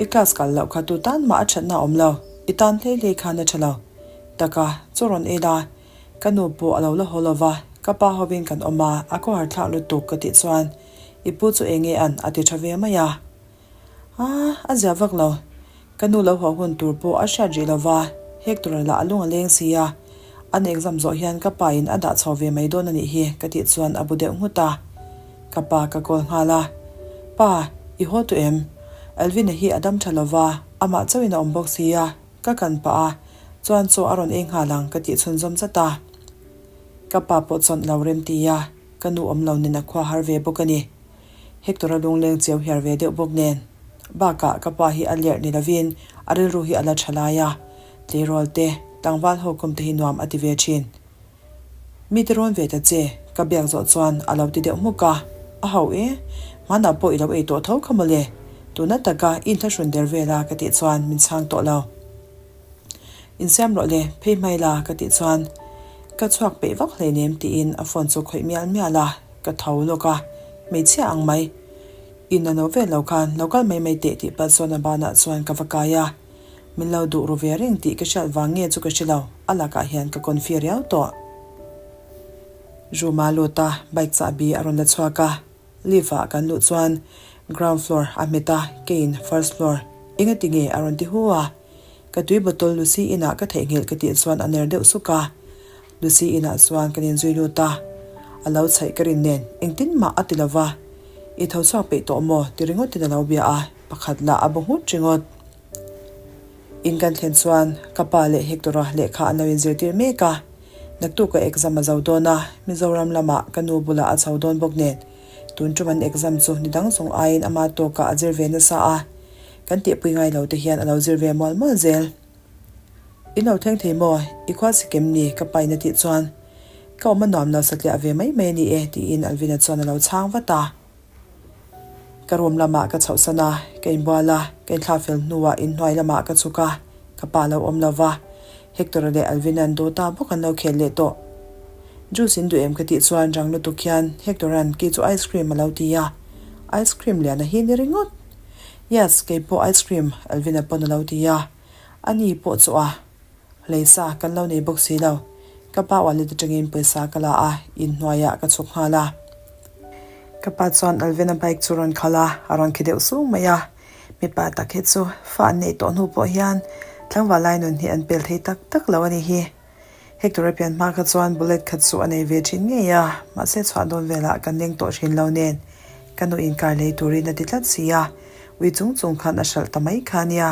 i class kal loh kha tu tan mah a thatna a awm lo, i tan hlei hlei khan a tha lo. Taka, chaw rawn ei la. Ka nu pawh a lo la haw lo va, ka pa hovin kan awm a, a khawhar thlak lutuk ka tih chuan i pu chu eng nge an a ti tha ve mai a. Aa, a zia vak lo. Ka nu lo haw hun tur pawh a hriat rih lo va, Hector-a lah a lung a leng si a. An exam zawh hian ka pa in a dah chho ve mai dawn a nih hi ka tih chuan a bu deuh nghut a. Ka pa ka call nghal a, Pa, i haw tu em? Alvin-a hi a dam tha lo va, amah chauhin a awm bawk si a. Ka kan pah a, chuan chaw a rawn ei nghal ang ka tih chhunzawm zat a. Ka pa pawh chuan a lo rem ti a, ka nu awm lo nen a khua har ve bawk a ni. Hector-a lungleng chiau hiar ve deuh bawk nen. Bakah ka pa hi a lerh ni lovin a rilru hi a la tha lai a, tleirawl te, tlangval ho kawm te hi nuam a ti ve thin. Mi te rawn ve ta che, ka biak zawh chuan a lo ti deuh hmuk a, a ho e, hmanah pawh i lo ei tawh tho kha mawle, tuna taka i inthlahrun der vel a ka tih chuan min chhang tawh lo. Insiam rawh le, phei hmai la ka tih chuan ka chhuak peih vak hleinem tiin a phone chu khawih mial mial a, ka tho lawk a, hmeichhia ang mai. In a no vel lo khan lo kal mai mai teh tih pah chuan a banah chuan ka va kai a. Min lo duh ru ve reng tih ka hriat vang nge chu ka hre lo, a lakah hian ka confi riau tawh. Room a lut a, bike chahbi a rawn la chhuak a, lift ah kan luh chuan ground floor a hmet a, keiin first floor engati nge a rawn ti hu a, ka tui bottle Lucy inah ka theihnghilh ka tih chuan a ner deuh suk a, Lucy inah chuan kan inzui lut a, a lo chhaih ka rin nen engtin mah a ti lo va, i tho chhuak peih tawh maw ti ringawtin a lo bia a, pakhat lah a bu nghut ringawt. In kan thlen chuan ka pa leh Hector-a lehkha an lo inzirtir mek a, naktuk a exam a zo dawn a, Mizoram lamah ka nu bulah a chho dawn bawk nen tun tum an exam chu ni dang zawng aiin ama tawkah a zir ve nasa a, kan tihpui ngai lo te hian a lo zir ve mual mual zel. In lo thleng thei maw? I khual si kem ni? Ka pain a tih chuan ka awm a nuam lo satliah ve mai mai a ni e tiin Alvin-a chuan a lo chhang vat a. Ka room lamah ka chhohsan a, ka inbual a, ka inthlah fel hnuah inhnuai lamah ka chhuk a, ka pa lo awm lo va, Hector-a leh Alvin-a'n Dota bawk an lo khel leh tawh. Juice in duh em ka tih chuan rang lutuk hian Hector-a'n kei chu ice cream a lo ti a, ice cream lian a hi ni ringawt. Yes, kei pawh ice cream, Alvin-a pawn a lo ti a, ani pawh chu a. Leisa kan lo nei bawk si lo. Ka pa wallet atangin pawisa ka la a, inhnuaiah ka chhuk nghal a. Ka pa chuan Alvin-a bike chu rawn khalh a, a rawn khi deuh sung mai a. Mipa tak hi chu fa an neih tawh hnu pawh hian tlangval lai nun hi an pel thei tak tak lo a ni hi. Hector-a pian hma kha chuan bullet khat chu a nei ve thin ngei a, mahse chhuah dawn velah kan leng tawh thin lo nen ka nu inkar lei turin a ti tlat si a, ui chung chung khan a hralh ta mai kha a nia.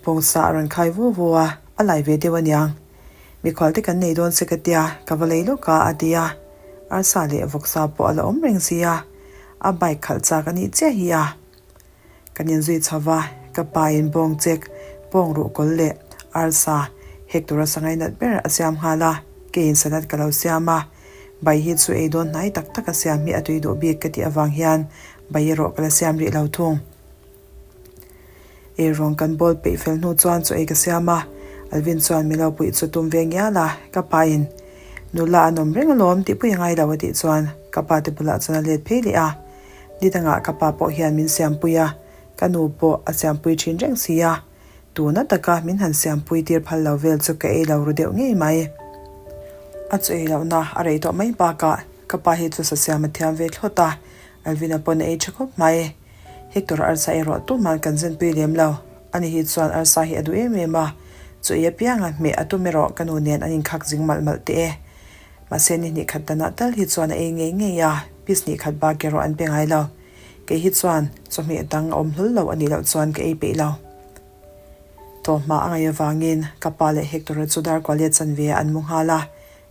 Pawngsa a rawn khai vu vu a, a lai ve deuh aniang. Mikhual te kan nei dawn se ka tia, ka va lei lawk a, a ti a. Arsa leh vawksa pawh a la awm reng si a, a bike khalh chak a nih chiah hi a. Kan inzui chho va, ka pa in bawng chek, bawng ruh kawl leh arsa hek tura sangai nat ber a siam nghal a, keiin salad ka lo siam a. Bai hi chu ei dawn hnai tak tak a siam hi a tui duh bik ka tih avang hian bai erawh ka la siam rih lo thung. Eirawng kan bawl peih fel hnu chuan chaw ei ka siam a, Alvin chuan min lo puih chu tum ve ngial a, ka pa in nula an awm reng alawm tih pui a ngai lo a tih chuan ka pa te bulah chuan a let phei leh a, ni dangah ka pa pawh hian min siampui a, ka nu pawh a siampui thin reng si a, tuna taka min han siampui tir phal lo vel chu ka ei lo ru deuh ngei mai. A chaw ei lohna a rei tawh mai bakah ka pa hi chu sa siam a thiam ve thlawt a, Alvin-a pawn a ei tha khawp mai. Hector arsa erawh tuman kan zenpui lem lo. Ani hi chuan arsa hi a duh em em a, chu ei apianga hmeh a tum erawh ka nu nen an inkhak zing malh malh teh e. Mahse ni hnih khat danah tal hi chuan a ei ngei ngei a, piece hnih khat bak erawh an pe ngai lo. Kei hi chuan chawhmeh dang a awm hlawl lo a nih loh chuan ka ei peih lo. Tawhma a ngaih avangin ka pa leh Hector-a chu dar kuah let chanve ah an mu nghal a,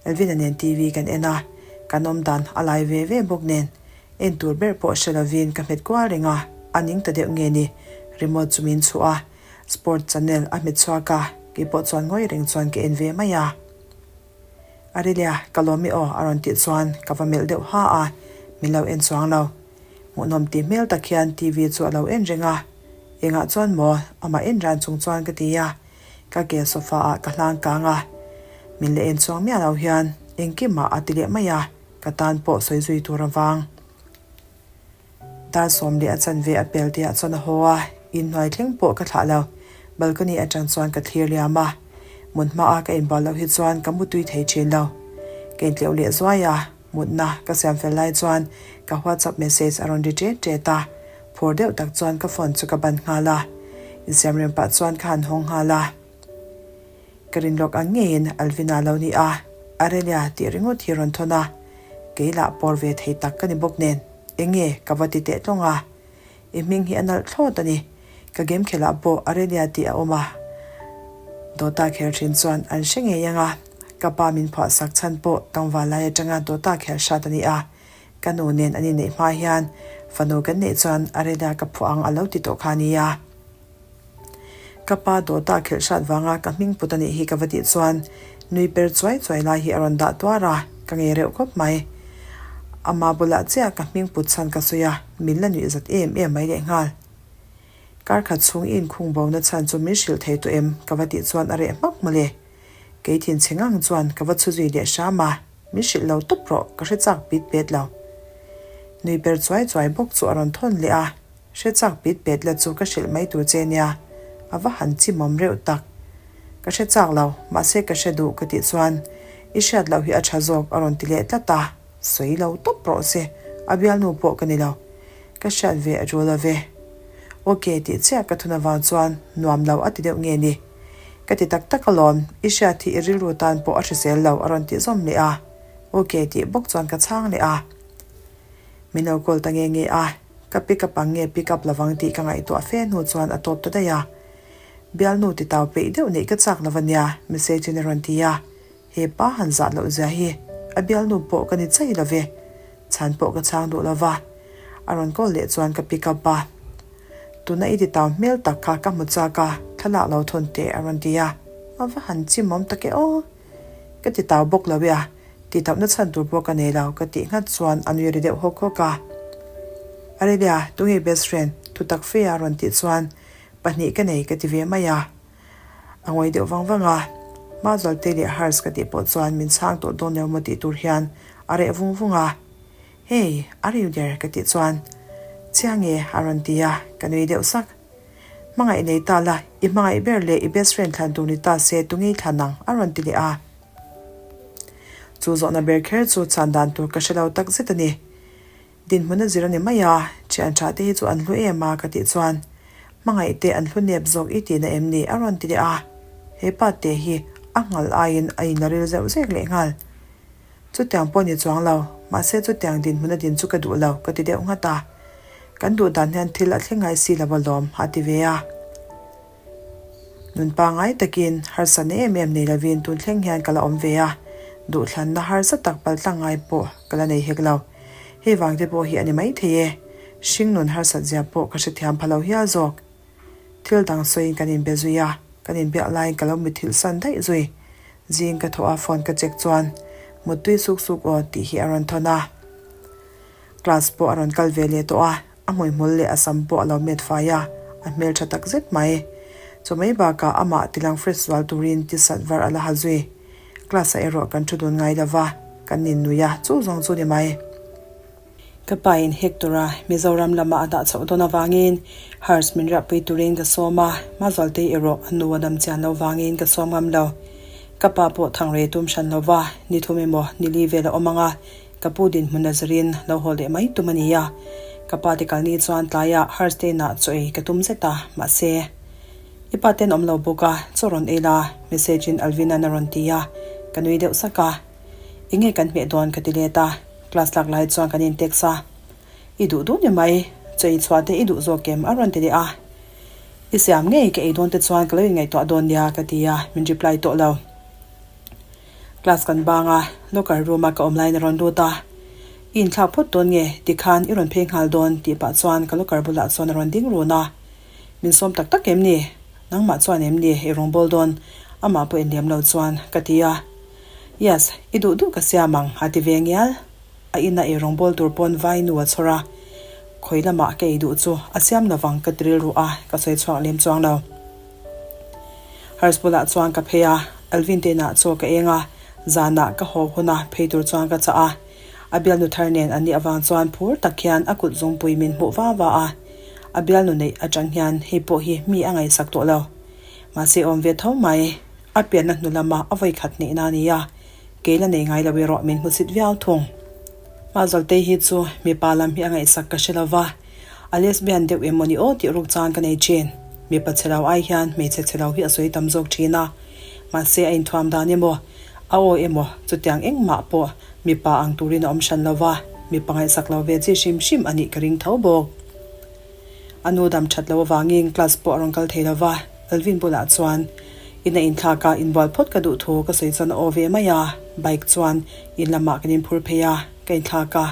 Elvin-a nen TV kan en a, kan awm dan a lai ve ve bawk nen en tur ber pawh hre lovin ka hmet kual reng a, a ning ta deuh nge ni, remote chu min chhuh a, sport channel a hmet chhuak a, kei pawh chuan ngawi reng chuan ka en ve mai a. Arelia, ka lawm i aw a rawn tih chuan ka va melh deuh ha a, min lo en chuang lo. Hmuhnawm tih hmel tak hian TV chu a lo en reng a, engah chuan maw amah en ran chung chuan ka ti a, ka ke sofa ah ka hlang kang a, min la en chuang miah lo hian engkimah a ti leh mai a, ka tan pawh sawi zui tur avang. Dar 11 a chanve a pel tihah chuan a haw a, inhnuai thleng pawh ka thlah lo. Balcony atang chuan ka thlir liam a, mut hmaa ka inbual loh hi chuan ka mutui thei thin lo. Ka intleuh leh zuai a, mutna ka siam fel lai chuan ka WhatsApp message a rawn ri ṭet ṭet a, phur deuh tak chuan ka phone chu ka ban nghal a, insiam rem pah chuan ka han hawng nghal a. Ka rin lawk ang ngeiin Alvina lo ni a, Arelia tih ringawt hi rawn thawn a, kei lah pawr ve thei tak ka ni bawk nen, enge ka va ti teh tlawng a, i hming hi a nalh thlawt a ni, ka game khelh ah pawh Arelia tih a awm a, Dota khel thin chuan an hre ngei ang a, ka pa min phuah sak chhan pawh tlangval lai atanga Dota khel hrat a ni a, ka nu nen an inneih hma hian fanu kan neih chuan Arelia ka phuah ang a lo ti tawh kha a nia. Ka pa dawta khelh hrat vanga ka hming put a nih hi ka va tih chuan nui per chuai chuai lai hi a rawn dah tuar a, ka ngei reuh khawp mai. Ama bulah chiah ka hming put chhan ka sawi a, min la nuih zat em em mai lehnghal. Kar khat chhung i inkhung bo na chhan chu min hrilh thei tawh em? ka va tih chuan a reh hmak mawle. Kei thin chhe ngang chuan ka va chhu zui leh hram a, min hrilh lo tawp rawh, ka hre chak pit pet lo. Nui per chuai chuai bawk chu a rawn thawn leh a. Hre chak pit pet la chu ka hrilh mai tur che nia, a va han chimawm reuh tak. Ka hre chak lo, mahse ka hre duh ka tih chuan i hriat loh hi a tha zawk a rawn ti leh tlat a, sawi lo tawp rawh se, a bialnu pawh ka ni lo. Ka hriat ve a tul love. Ok tih chiah ka thun avang chuan nuam lo a ti deuh nge ni. Ka ti tak tak alawm, i hriat hi i rilru tan pawh a hrisel lo a rawn tih zawm leh a. Ok tih bawk chuan ka chhang leh a. Min lo call ta nge nge a, ka pick up ang nge pick up lovang tih ka ngaihtuah fe hnu chuan a tawp ta daih a. Bialnu ti tau peih deuh neih ka chak lo ania, message in a rawn ti a. He pa han zah loh zia hi a bialnu pawh ka ni chai lo ve. Chhan pawh ka chhang duh lo va. A rawn call leh chuan ka pick up a. Tuna i ti tau hmel tak kha ka hmu chak a, thlalak lo thawn teh a rawn ti a. A va han chimawm tak e aw. Ka ti tau bawk lo e a. Tih tauhna chhan tur pawh ka nei lo ka tih nghat chuan a nui ri deuh hawk hawk a. Arelia, tunge best friend? Thutak fe a rawn tih chuan pahnih ka nei ka ti ve mai a. A ngawi deuh vang vang a. Mazualte leh Hars ka tih pawh chuan min chhang tawh dawn lo maw tih tur hian a reh vung vung a. Hey, are you there? ka tih chuan Chiang e a rawn ti a, ka nui deuh sak. Hmangaih nei ta la, i hmangaih ber leh i best friend thlan tur ni ta se tunge i thlan ang? a rawn ti leh a. Chu zawhna ber kher chu chhan dan tur ka hre lo tak zet a ni. Dinhmun a zir a ni mai a, thian tha te hi chu an hlu em a ka tih chuan hmangaih te an hlu nep zawk i tihna em ni a rawn ti leh a. He pa te hi a nghal aiin a inla ril zeuh zek leh nghal. Chutiang pawh ni chuang lo, mahse chutiang dinhmun a din chu ka duh lo ka ti deuh nghat a. Kan duh dan hian thil a thleng ngai si lo alawm a ti ve a. Nun pangngai takin harsatna em em nei lovin tun thleng hian ka la awm ve a, duhthlanna harsa tak paltlang ngai pawh ka la nei hek lo. Hei vang te pawh hi a ni maithei e, hring nun harsat zia pawh ka hrethiam pha lo hial zawk. Thil dang sawiin kan inbe zui a, kan inbiak laiin ka lo mithilh san daih zui. Zing ka thawh a phone ka check chuan muttui suk suk aw tih hi a rawn thawn a. Class pawh a rawn kal ve leh tawh a, a hmuihmul leh a sam pawh a lo met fai a, a hmeltha tak zet mai. Chu mai bakah amah tilang fresh zual turin tisat var a la ha zui. Class ah erawh kan thu dun ngai lo va, kan nin nui a, chu zawng chu ni mai. Ka pa in Hector-a Mizoram lamah a dah chhoh dawn avangin Hers min riahpui turin ka sawm a, Mazualtei erawh a nu a dam chian lo vangin ka sawm ngam lo. Ka pa pawh thangrei tum hran lo va, ni thum emaw ni li vel a awm ang a, Ka pu dinhmun a zirin lo haw leh mai tum a ni a, ka pa te kalni chuan tlaiah Hurstein-ah chaw ei ka tum zet a, mahse, i pa ten awm lo bawk a, chaw rawn ei la, message-in Alvin-a'n a rawn ti a, ka nui deuh sak a. Enge kan hmeh dawn ka ti let a, class lak lai chuan kan in text a. I duh duh ni mai, chaw ei chhuah te i duh zawk em a rawn ti leh a. I siam ngei ka ei dawn te chuan ka lo inngaihtuah dawn nia ka ti a, min reply tawh lo. Class kan bang a, locker room a ka awm laiin a rawn lut a. I inthlak phawt dawn nge? Tikhan i rawn phei nghal dawn tih pah chuan ka locker bulah chuan a rawn ding run a. Min sawm tak tak em ni? Nangmah chuan em ni i rawngbâwl dawn? Amah pawh inliam lo chuan ka ti a. Yes, i duh duh ka siam ang a ti ve ngial. A ina ei rawngbâwl tur pawn vai nu a chhawr a. Khawi lamah ka ei duh chu a siam lovang ka ti rilru a, ka sawi chhuak lem chuang lo. Hers bulah chuan ka phei a, Alvin te inah chaw ka eng a, zanah ka haw huna phei tur chuan ka chah a. A bialnu thar nen an nih avang chuan phur tak hian a kut zungpui min hmuh va va a. A bialnu neih atang hian hei pawh hi mi a ngaihsak tawh lo. Mahse awm ve tho mai. A pianna hnu lama a vawi khat neihna a ni a, kei la nei ngai lo erawh min hmusit viau thung. Mahzawltei hi chu mipa lam hi a ngaihsak ka hre lo va, a lesbian deuh em mawni aw tih ruk chang ka nei thin. Mipa chhe lo ai hian hmeichhe chhe lo hi a sawi tam zawk thin a, mahse a inthuam dan emaw, a aw emaw chutiang engmah pawh mipa ang turin a awm hran lo va, mipa ngaihsak lo ve chi hrim hrim a nih ka ring tho bawk. A nu dam that lo avangin class pawh a rawn kal thei lo va, Alvin bulah chuan ina inthlak a inbual phawt ka duh thu ka sawi chuan a aw ve mai a, bike chuan in lamah kan inphur phei a, ka inthlak a,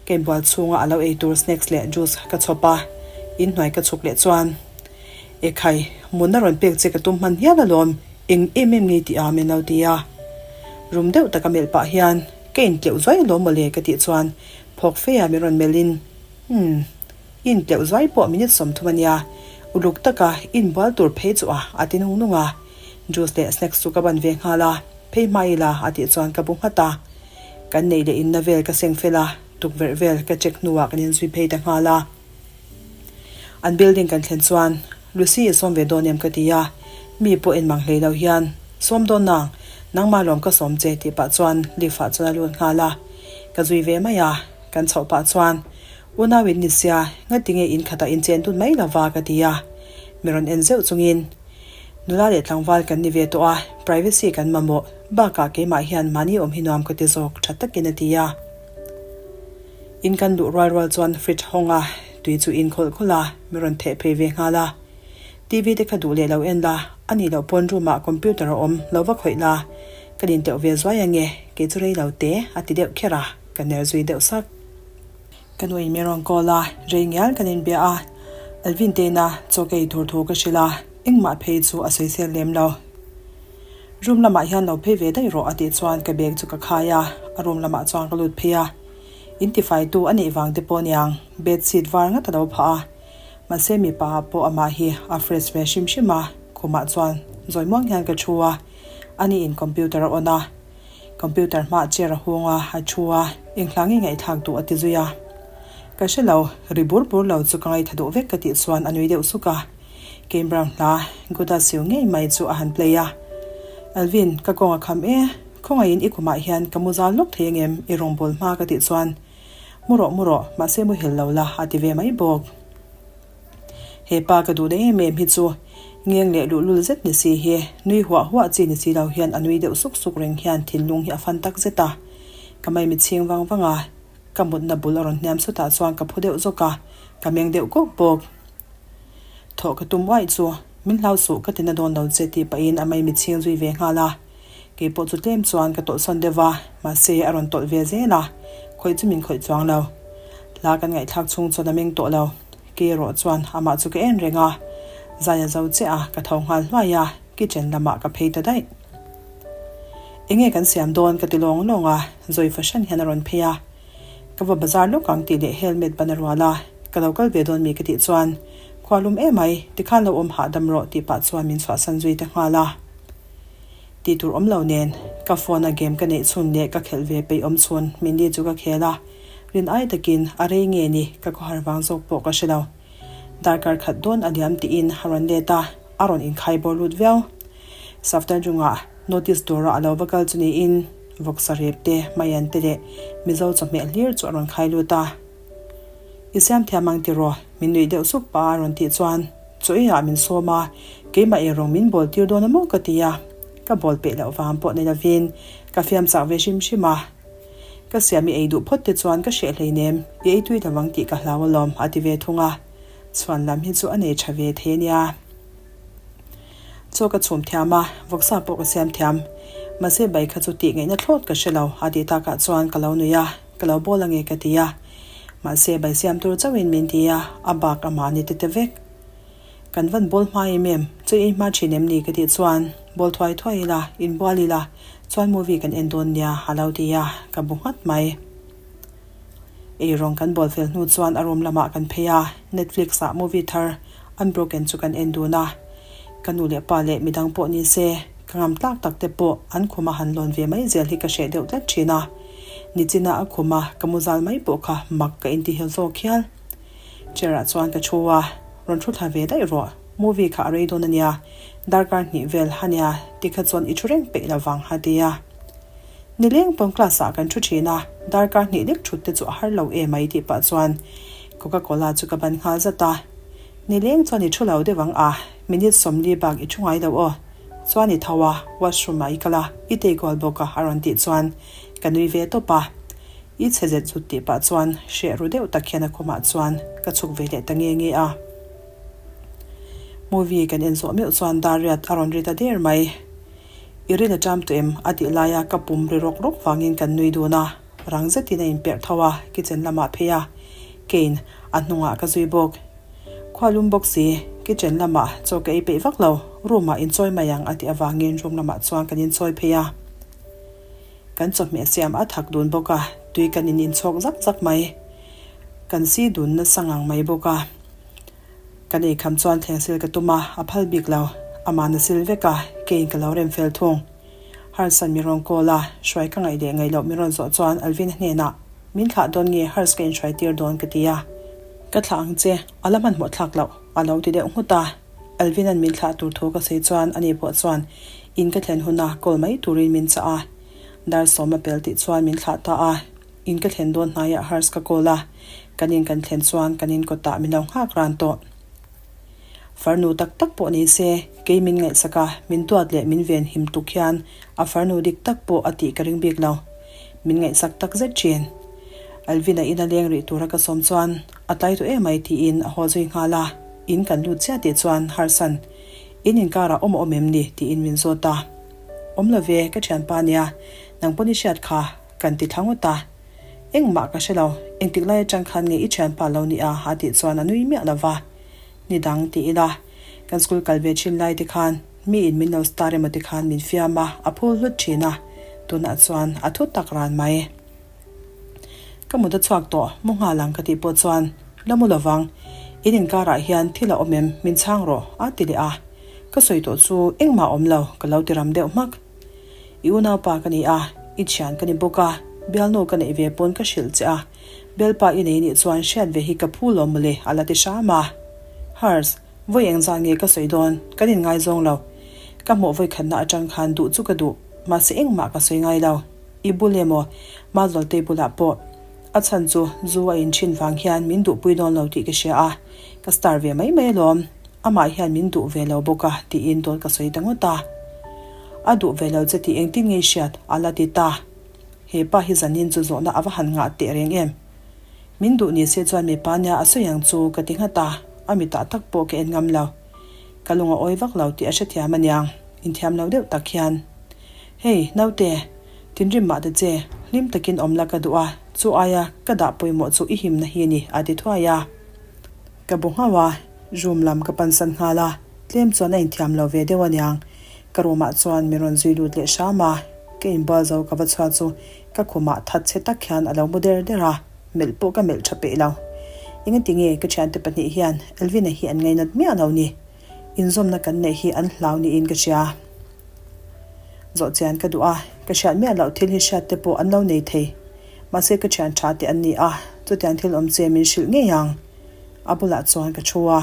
ka inbual chhunga a lo ei tur snacks leh juice ka chhawp a, inhnuai ka chhuk leh chuan Ekhai, munna rawn pek che ka tum hman hial alawm, eng em em ngei tih a min lo ti a. Rum deuh taka melh pah hian ka intleuh zuai alawm mawle ka tih chuan phawk fe a min rawn melhin Umm. I intleuh zuai pawh minute 30 a nia, uluk taka inbual tur phei chu a a ti nung nung a. Juice leh snacks chu ka ban ve nghal a, phei hma ila a tih chuan ka bu nghat a. Kan neih leh inna vel ka seng fel a, tukverh vel ka check hnuah kan inzui phei ta nghal a. An building kan thlen chuan Lucy i sawm ve dawn em ka ti a, mi pawh en mang hlei lo hian, Sawm dawn nang, nangmah lawm ka sawm che tih pah chuan lift ah chuan a lut nghal a, ka zui ve mai a. Kan chhoh pah chuan, Unau in ni sia, ngatinge in khatah in chen dun mai lova ka ti a. Mi rawn en zeuh chungin, Nula leh tlangval kan ni ve tawh a, privacy kan mamawh, bakah keimah hian mahni awm hi nuam ka ti zawk tha takin a ti a. In kan luh rual rual chuan fridge hawng a, tui chu in khawlh khawlh a, mi rawn theh phei ve nghal a. TV te kha duh leh lo en la, a nih loh pawn room ah computer a awm, lo va khawih la, ka din teuh ve zuai ange, kei chu rei lo te, a ti deuh kher a. Ka ner zui deuh sak. Ka nu in min rawn call a, rei ngial kan inbia a. Alvin teina chaw ka ei tur thu ka hrilh a, engmah phei chu a sawi sel lem lo. Room lamah hian lo phei ve daih rawh a tih chuan ka bag chu ka khai a, a room lamah chuan ka lut phei a. In tifaitu a neih vang te pawh niang, bed sheet var ngat a lo phah a. Mahse mipa ah pawh amah hi a fresh ve hrim hrim a, khumah chuan zawi muang hian ka thu a, ani in computer a on a. Computer hmaah chair a hung a, a thu a, eng hla nge ngaihthlak duh a ti zui a. Ka hre lo, ri bur bur lo chu ka ngaitha duh vek ka tih chuan a nui deuh suk a. Kane Brown hla, Good As You ngei mai chu a han play a. Alvin, ka kawng a kham e, khawngaihin i kumah hian ka mu zal lawk thei angem i rawngbâwl hma ka tih chuan, Mu rawh mu rawh, mahse muhil lo la a ti ve mai bawk. He pa ka duh leh em em hi chu ngeng leh luhlul zet ni si hi nui huah huah chi ni si lo hian a nui deuh suk suk reng hian thinlung hi a fan tak zet a. Ka maimi chhing vang vang a, ka mutna bul a rawn hniam sutah chuan ka phu deuh zawk a, ka meng deuh kawk bawk. Thawh ka tum uaih chu min hlau suh ka ti na dawn lo che tih pahin a maimi chhing zui ve nghal a. Kei pawh chu tlem chuan ka tawlhsawn deuh va, mahse a rawn tawlh ve zel a, khawih chu min khawih chuang lo. Hla kan ngaihthlak chhung chuan a meng tawh lo. Kei erawh chuan amah chu ka en reng a, zai a zo chiah a, ka tho nghal hluai a, kitchen lamah ka phei ta daih. Enge kan siam dawn ka ti lawng lawng a, Zoe fahran hian a rawn phei a. Ka va bazar lawk ang tih leh helmet ban a rual a, ka lo kal ve dawn mi ka tih chuan, Khua lum emai, tikhan lo awm hahdam rawh tih pah chuan min chhuahsan zui ta nghal a. Tih tur awm lo nen, ka phone a game ka neih chhun leh ka khelh ve peih awm chhun Mindy chu ka khel a, rin ai takin a rei nge ni ka khawhar vang zawk pawh ka hre lo. Darkar khat dawn a liam tiin a rawn let a, a rawn inkhai bawr lut viau. Safdarjunga notice dawrah a lo va kal chu niin vawksa rep te, maian te leh Mizo chawhmeh hlir chu a rawn khai lut a. I siam thiam ang tiraw? Min nuih deuh suk pah a rawn tih chuan chaw eiah min sawm a, keimah eirawng min bawl tir dawn a maw ka ti a, ka bawl peih loh vang pawh ni lovin ka fiam chak ve hrim hrim a. Ka siam i ei duh phawt te chuan ka hreh hleinem, i ei tui lovang tih ka hlau alawm, a ti ve thung a. Chhuan lam hi chu a nei tha ve thei a nia. Chaw ka chhum thiam a, vawksa pawh ka siam thiam. Mahse bai kha chu tih ngaihna thlawt ka hre lo, a tih takah chuan ka lo nui a, ka lo bawl ange ka ti a. Mahse bai siam tur chauhin min ti a, a bak amah ni te te vek. Kan van bawl hma em em, chaw ei hma thin em ni ka tih chuan bawl thuai thuai ila, inbual ila, chuan movie kan en dawn nia a lo ti a, ka bu nghat mai. Eirawng kan bawl fel hnu chuan a room lamah kan phei a, Netflix ah movie thar Unbroken chu kan en dun a. Ka nu leh pa leh midang pawh ni se, ka ngam tlak tak te pawh an khuma han lawn ve mai zel hi ka hreh deuh tlat thin a. Nichina a khuma ka mu zal mai pawh kha mak ka intihel zawk hial. Chair ah chuan ka thu a, rawn thu thla ve daih rawh, movie kha a rei dawn a nia, darkar hnih vel a nia, tikha chuan i thu reng peih lo vang a ti a. Nileng pawn class ah kan thu thin a, darkar hnih lek thut te chu a har lo em ai tih pah chuan Coca Cola chu ka ban nghal zat a. Nileng chuan i thu lo deuh ang a, minute 40 bak i thu ngai lo aw. Chuan i tho a, washroom ah i kal a, i tei kual bawk a a rawn tih chuan ka nui ve tawp a. I chhe zet zut tih pah chuan hreh ru deuh tak hian a khumah chuan ka chhuk ve leh ta nge nge a. Movie kan en zawh meuh chuan dar riat a rawn ri ta der mai. I ril a ṭam tawh em? a tih laia ka pum ri rawk rawk vangin kan nui dun a, rang zetin a inperh tho a, kitchen lamah phei a, Kane a hnungah ka zui bawk. Khua lum bawk si, kitchen lamah chaw ka ei peih vak lo, room ah inchawi mai ang a tih avangin room lamah chuan kan inchawi phei a. Kan chawhmeh siam a thak dun bawk a, tui kan in inchhawk zak zak mai. Kan si dun nasa ngang mai bawk a. Kan eikham chuan thleng sil ka tum a, a phal bik lo. Amah na sil vek a, keiin ka lo rem fel thung. Harsan mi rawn call a, hruai ka ngaih leh ngaih loh mi rawn zawh chuan Alvin-a hnenah, Min thlah dawn nge Hars ka inhruai tir dawn ka ti a. Ka thlah ang che, a la hmanhmawh thlak loh, a lo ti deuh nghut a. Alvin-a'n min thlah tur thu ka sawi chuan ani pawh chuan in ka thlen huna call mai turin min chah a. Dar sawm a pel tih chuan min thlah ta a. In ka thlen dawn hnaiah Hars ka call a, kan in kan thlen chuan kan in kawtah min lo nghak ran tawh. Farnu tak tak pawh ni se, kei min ngaihsak a, min duat leh min ven him tuk hian a farnu dik tak pawh a tih ka ring bik lo. Min ngaihsak tak zet thin. Alvin-a in a leng rih tura ka sawm chuan a tlai tawh emai tiin a haw zui nghal a, in kan lut chiah tih chuan Harsan, in inkarah awm a awm em ni? tiin min zawt a. Awm lo ve, ka thianpa nia, nang pawn i hriat kha. Kan ti thla ngawt a. Engmah ka hre lo, engtik lai atang khan nge i thianpa lo ni a? a tih chuan a nui miah lo va. Ni dang ti ila, kan school kal ve thin lai te khan mi in min lo star emaw te khan min fiam a, a phul hlut thin a, tunah chuan a thu tak ran mai. Ka mut a chhuak tawh, mu nghal ang ka tih pawh chuan la mu lovang, in inkarah hian thil a awm em, min chhang rawh a ti leh a. Ka sawi tawh chu engmah a awm lo, ka lo ti ram deuh hmak. I unaupa ka ni a, i thian ka ni bawk a, bialnu ka neih ve pawn ka hrilh che a, bialpa i nei nih chuan hriat ve hi ka phu lo mawle a la ti hram a. Hars, vawi engzah nge ka sawi dawn, kan inngaizawng lo. Ka hmuh vawi khatna atang khan duh chu ka duh, mahse engmah ka sawi ngai lo. I bul emaw, Mazawltei bulah pawh. A chhan chu zu a inthin vang hian min duhpui dawn lo tih ka hria a, ka star ve mai mai alawm. Amah hian min duh ve lo bawk a tiin dawt ka sawi ta ngawt a. A duh ve lo che tih engtin nge i hriat? a la ti ta. He pa hi zanin chu zawhna a va han ngah teh reng em? Min duh ni se chuan mipa nia a sawi ang chu ka ti nghat a, a mitah tak pawh ka en ngam lo. Ka lung a awi vak lo tih a hrethiam aniang, inthiam lo deuh tak hian. Hei, naute, thinrim mah ta che, hlim takin awm la ka duh a, chu aia ka dah pawimawh chu i himna hi a ni, a ti thuai a. Ka bu nghauh a, room lam ka pansan nghal a, tlem chuan a inthiam lo ve deuh aniang. Ka room ah chuan min rawn zui lut leh hram a, ka inbual zo ka va chhuah chu ka khumah that chhe tak hian a lo mu der der a, melh pawh ka melh tha peih lo. Engati nge ka thiante pahnih hian Elvina hi an ngainat miah lo ni? Inzawmna kan neih hi an hlau niin ka hria. Zawh chian ka duh a, ka hriat miah loh thil hi hriat te pawh an lo nei thei. Mahse ka thian tha te an ni a, chutiang thil awm che min hrilh ngei ang. A bulah chuan ka thu a,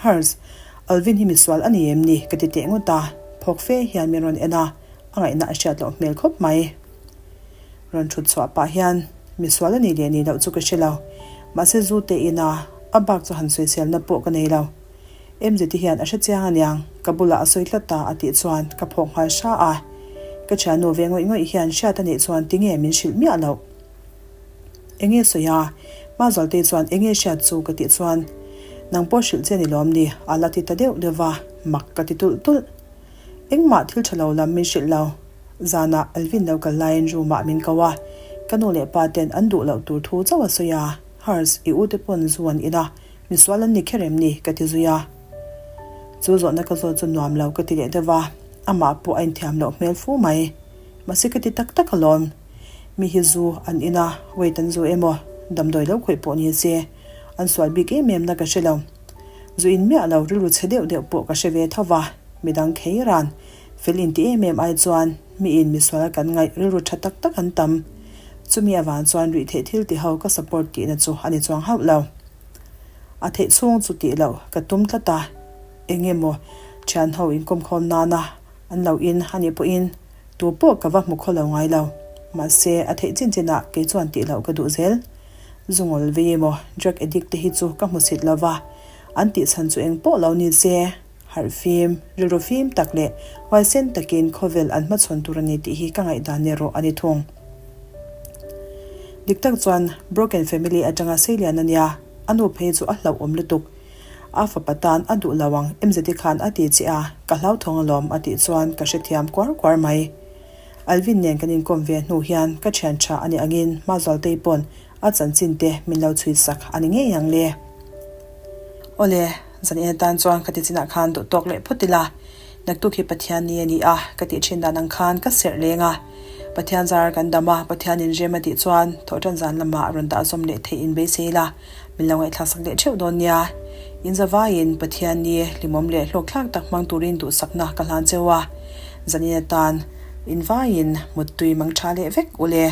Hers, Alvin hi misual a ni em ni? ka ti teh ngawt a, phawk fe hian min rawn en a, a ngaihna a hriat loh hmel khawp mai. Rawn thut chhuah pah hian, Misual a ni leh ni loh chu ka hre lo, mahse zu te ina a bak chu han sawiselna pawh ka nei lo. MZT hian a hre chiang aniang, ka bulah a sawi tlat ta a tih chuan ka phawk nghal hra a. Ka thiannu ve ngawih ngawih hian hriat a nih chuan tinge min hrilh miah loh. Enge sawi a? Hmazualtei chuan enge hriat chu ka tih chuan nang pawh hrilh che ni lawm ni a la ti ta deuh deuh va, mak ka ti tulh tulh. Engmah thil tha lo lam min hrilh lo. Zanah Alvin lo kal laiin room ah min ko a, ka nu leh pa ten an duh loh tur thu chauh a sawi a, Hers, i u te pawn zu an in a, misual an ni kher em ni? ka ti zui a. Chu zawhna ka zawt chu nuam lo ka ti leh deuh a, amah pawh a inthiam loh hmel fu mai. Mahse ka ti tak tak alawm. Mi hi zu an in a, wait an zu emaw, damdawi lo khawih pawh ni se, an sual bik em em na ka hre lo. Zu in miah lo rilru chhe deuh deuh pawh ka hre ve tho va, midang khei ran fel inti em em ai chuan mi in misual kan ngaih rilru tha tak tak an tam. Chumi avang chuan rih theih thil ti ho ka support tihna chu a ni chuang hauh lo. A theih chhung chu tih loh ka tum tlat a, eng emaw thian ho inkawmkhawm nana an lo in a nih pawhin tu pawh ka va hmu khaw lo ngai lo. Mahse a theih chin chinah kei chuan tih loh ka duh zel. Zungawl vei emaw drug addict te hi chu ka hmu sit lo va, an tih chhan chu eng pawh lo ni se, harh fim, rilru fim tak leh huaisen takin khawvel an hmachhawn tur a ni tih hi ka ngaihdan erawh a ni thung. Dik tak chuan broken family atanga seilian a nia, a nu phei chu a hlauhawm lutuk. A fapa tan a duh lo ang MZI khan a ti che a, ka hlauthawng alawm a tih chuan ka hrethiam kuar kuar mai. Alvin nen kan inkawm ve hnu hian ka thian tha a nih angin Hmazualtei pawn a chanchin te min lo chhui sak a ni ngei ang le. Awle, zan en atan chuan ka ti chinah khan duh tawk leh phawt ila, naktuk hi Pathian ni a ni a, ka tih thin dan ang khan ka serh leng a. Pathian zar kan dam a, Pathian in rem a tih chuan thawhtan zan lamah rawn dah zawm leh theih in beisei ila, min lo ngaihthlak sak leh theuh dawn nia. In zavaiin Pathian ni hlimawm leh hlawkthlak tak hmang turin duhsakna ka hlan cheu a, zanin atan invaiin muttui mang tha leh vek ule.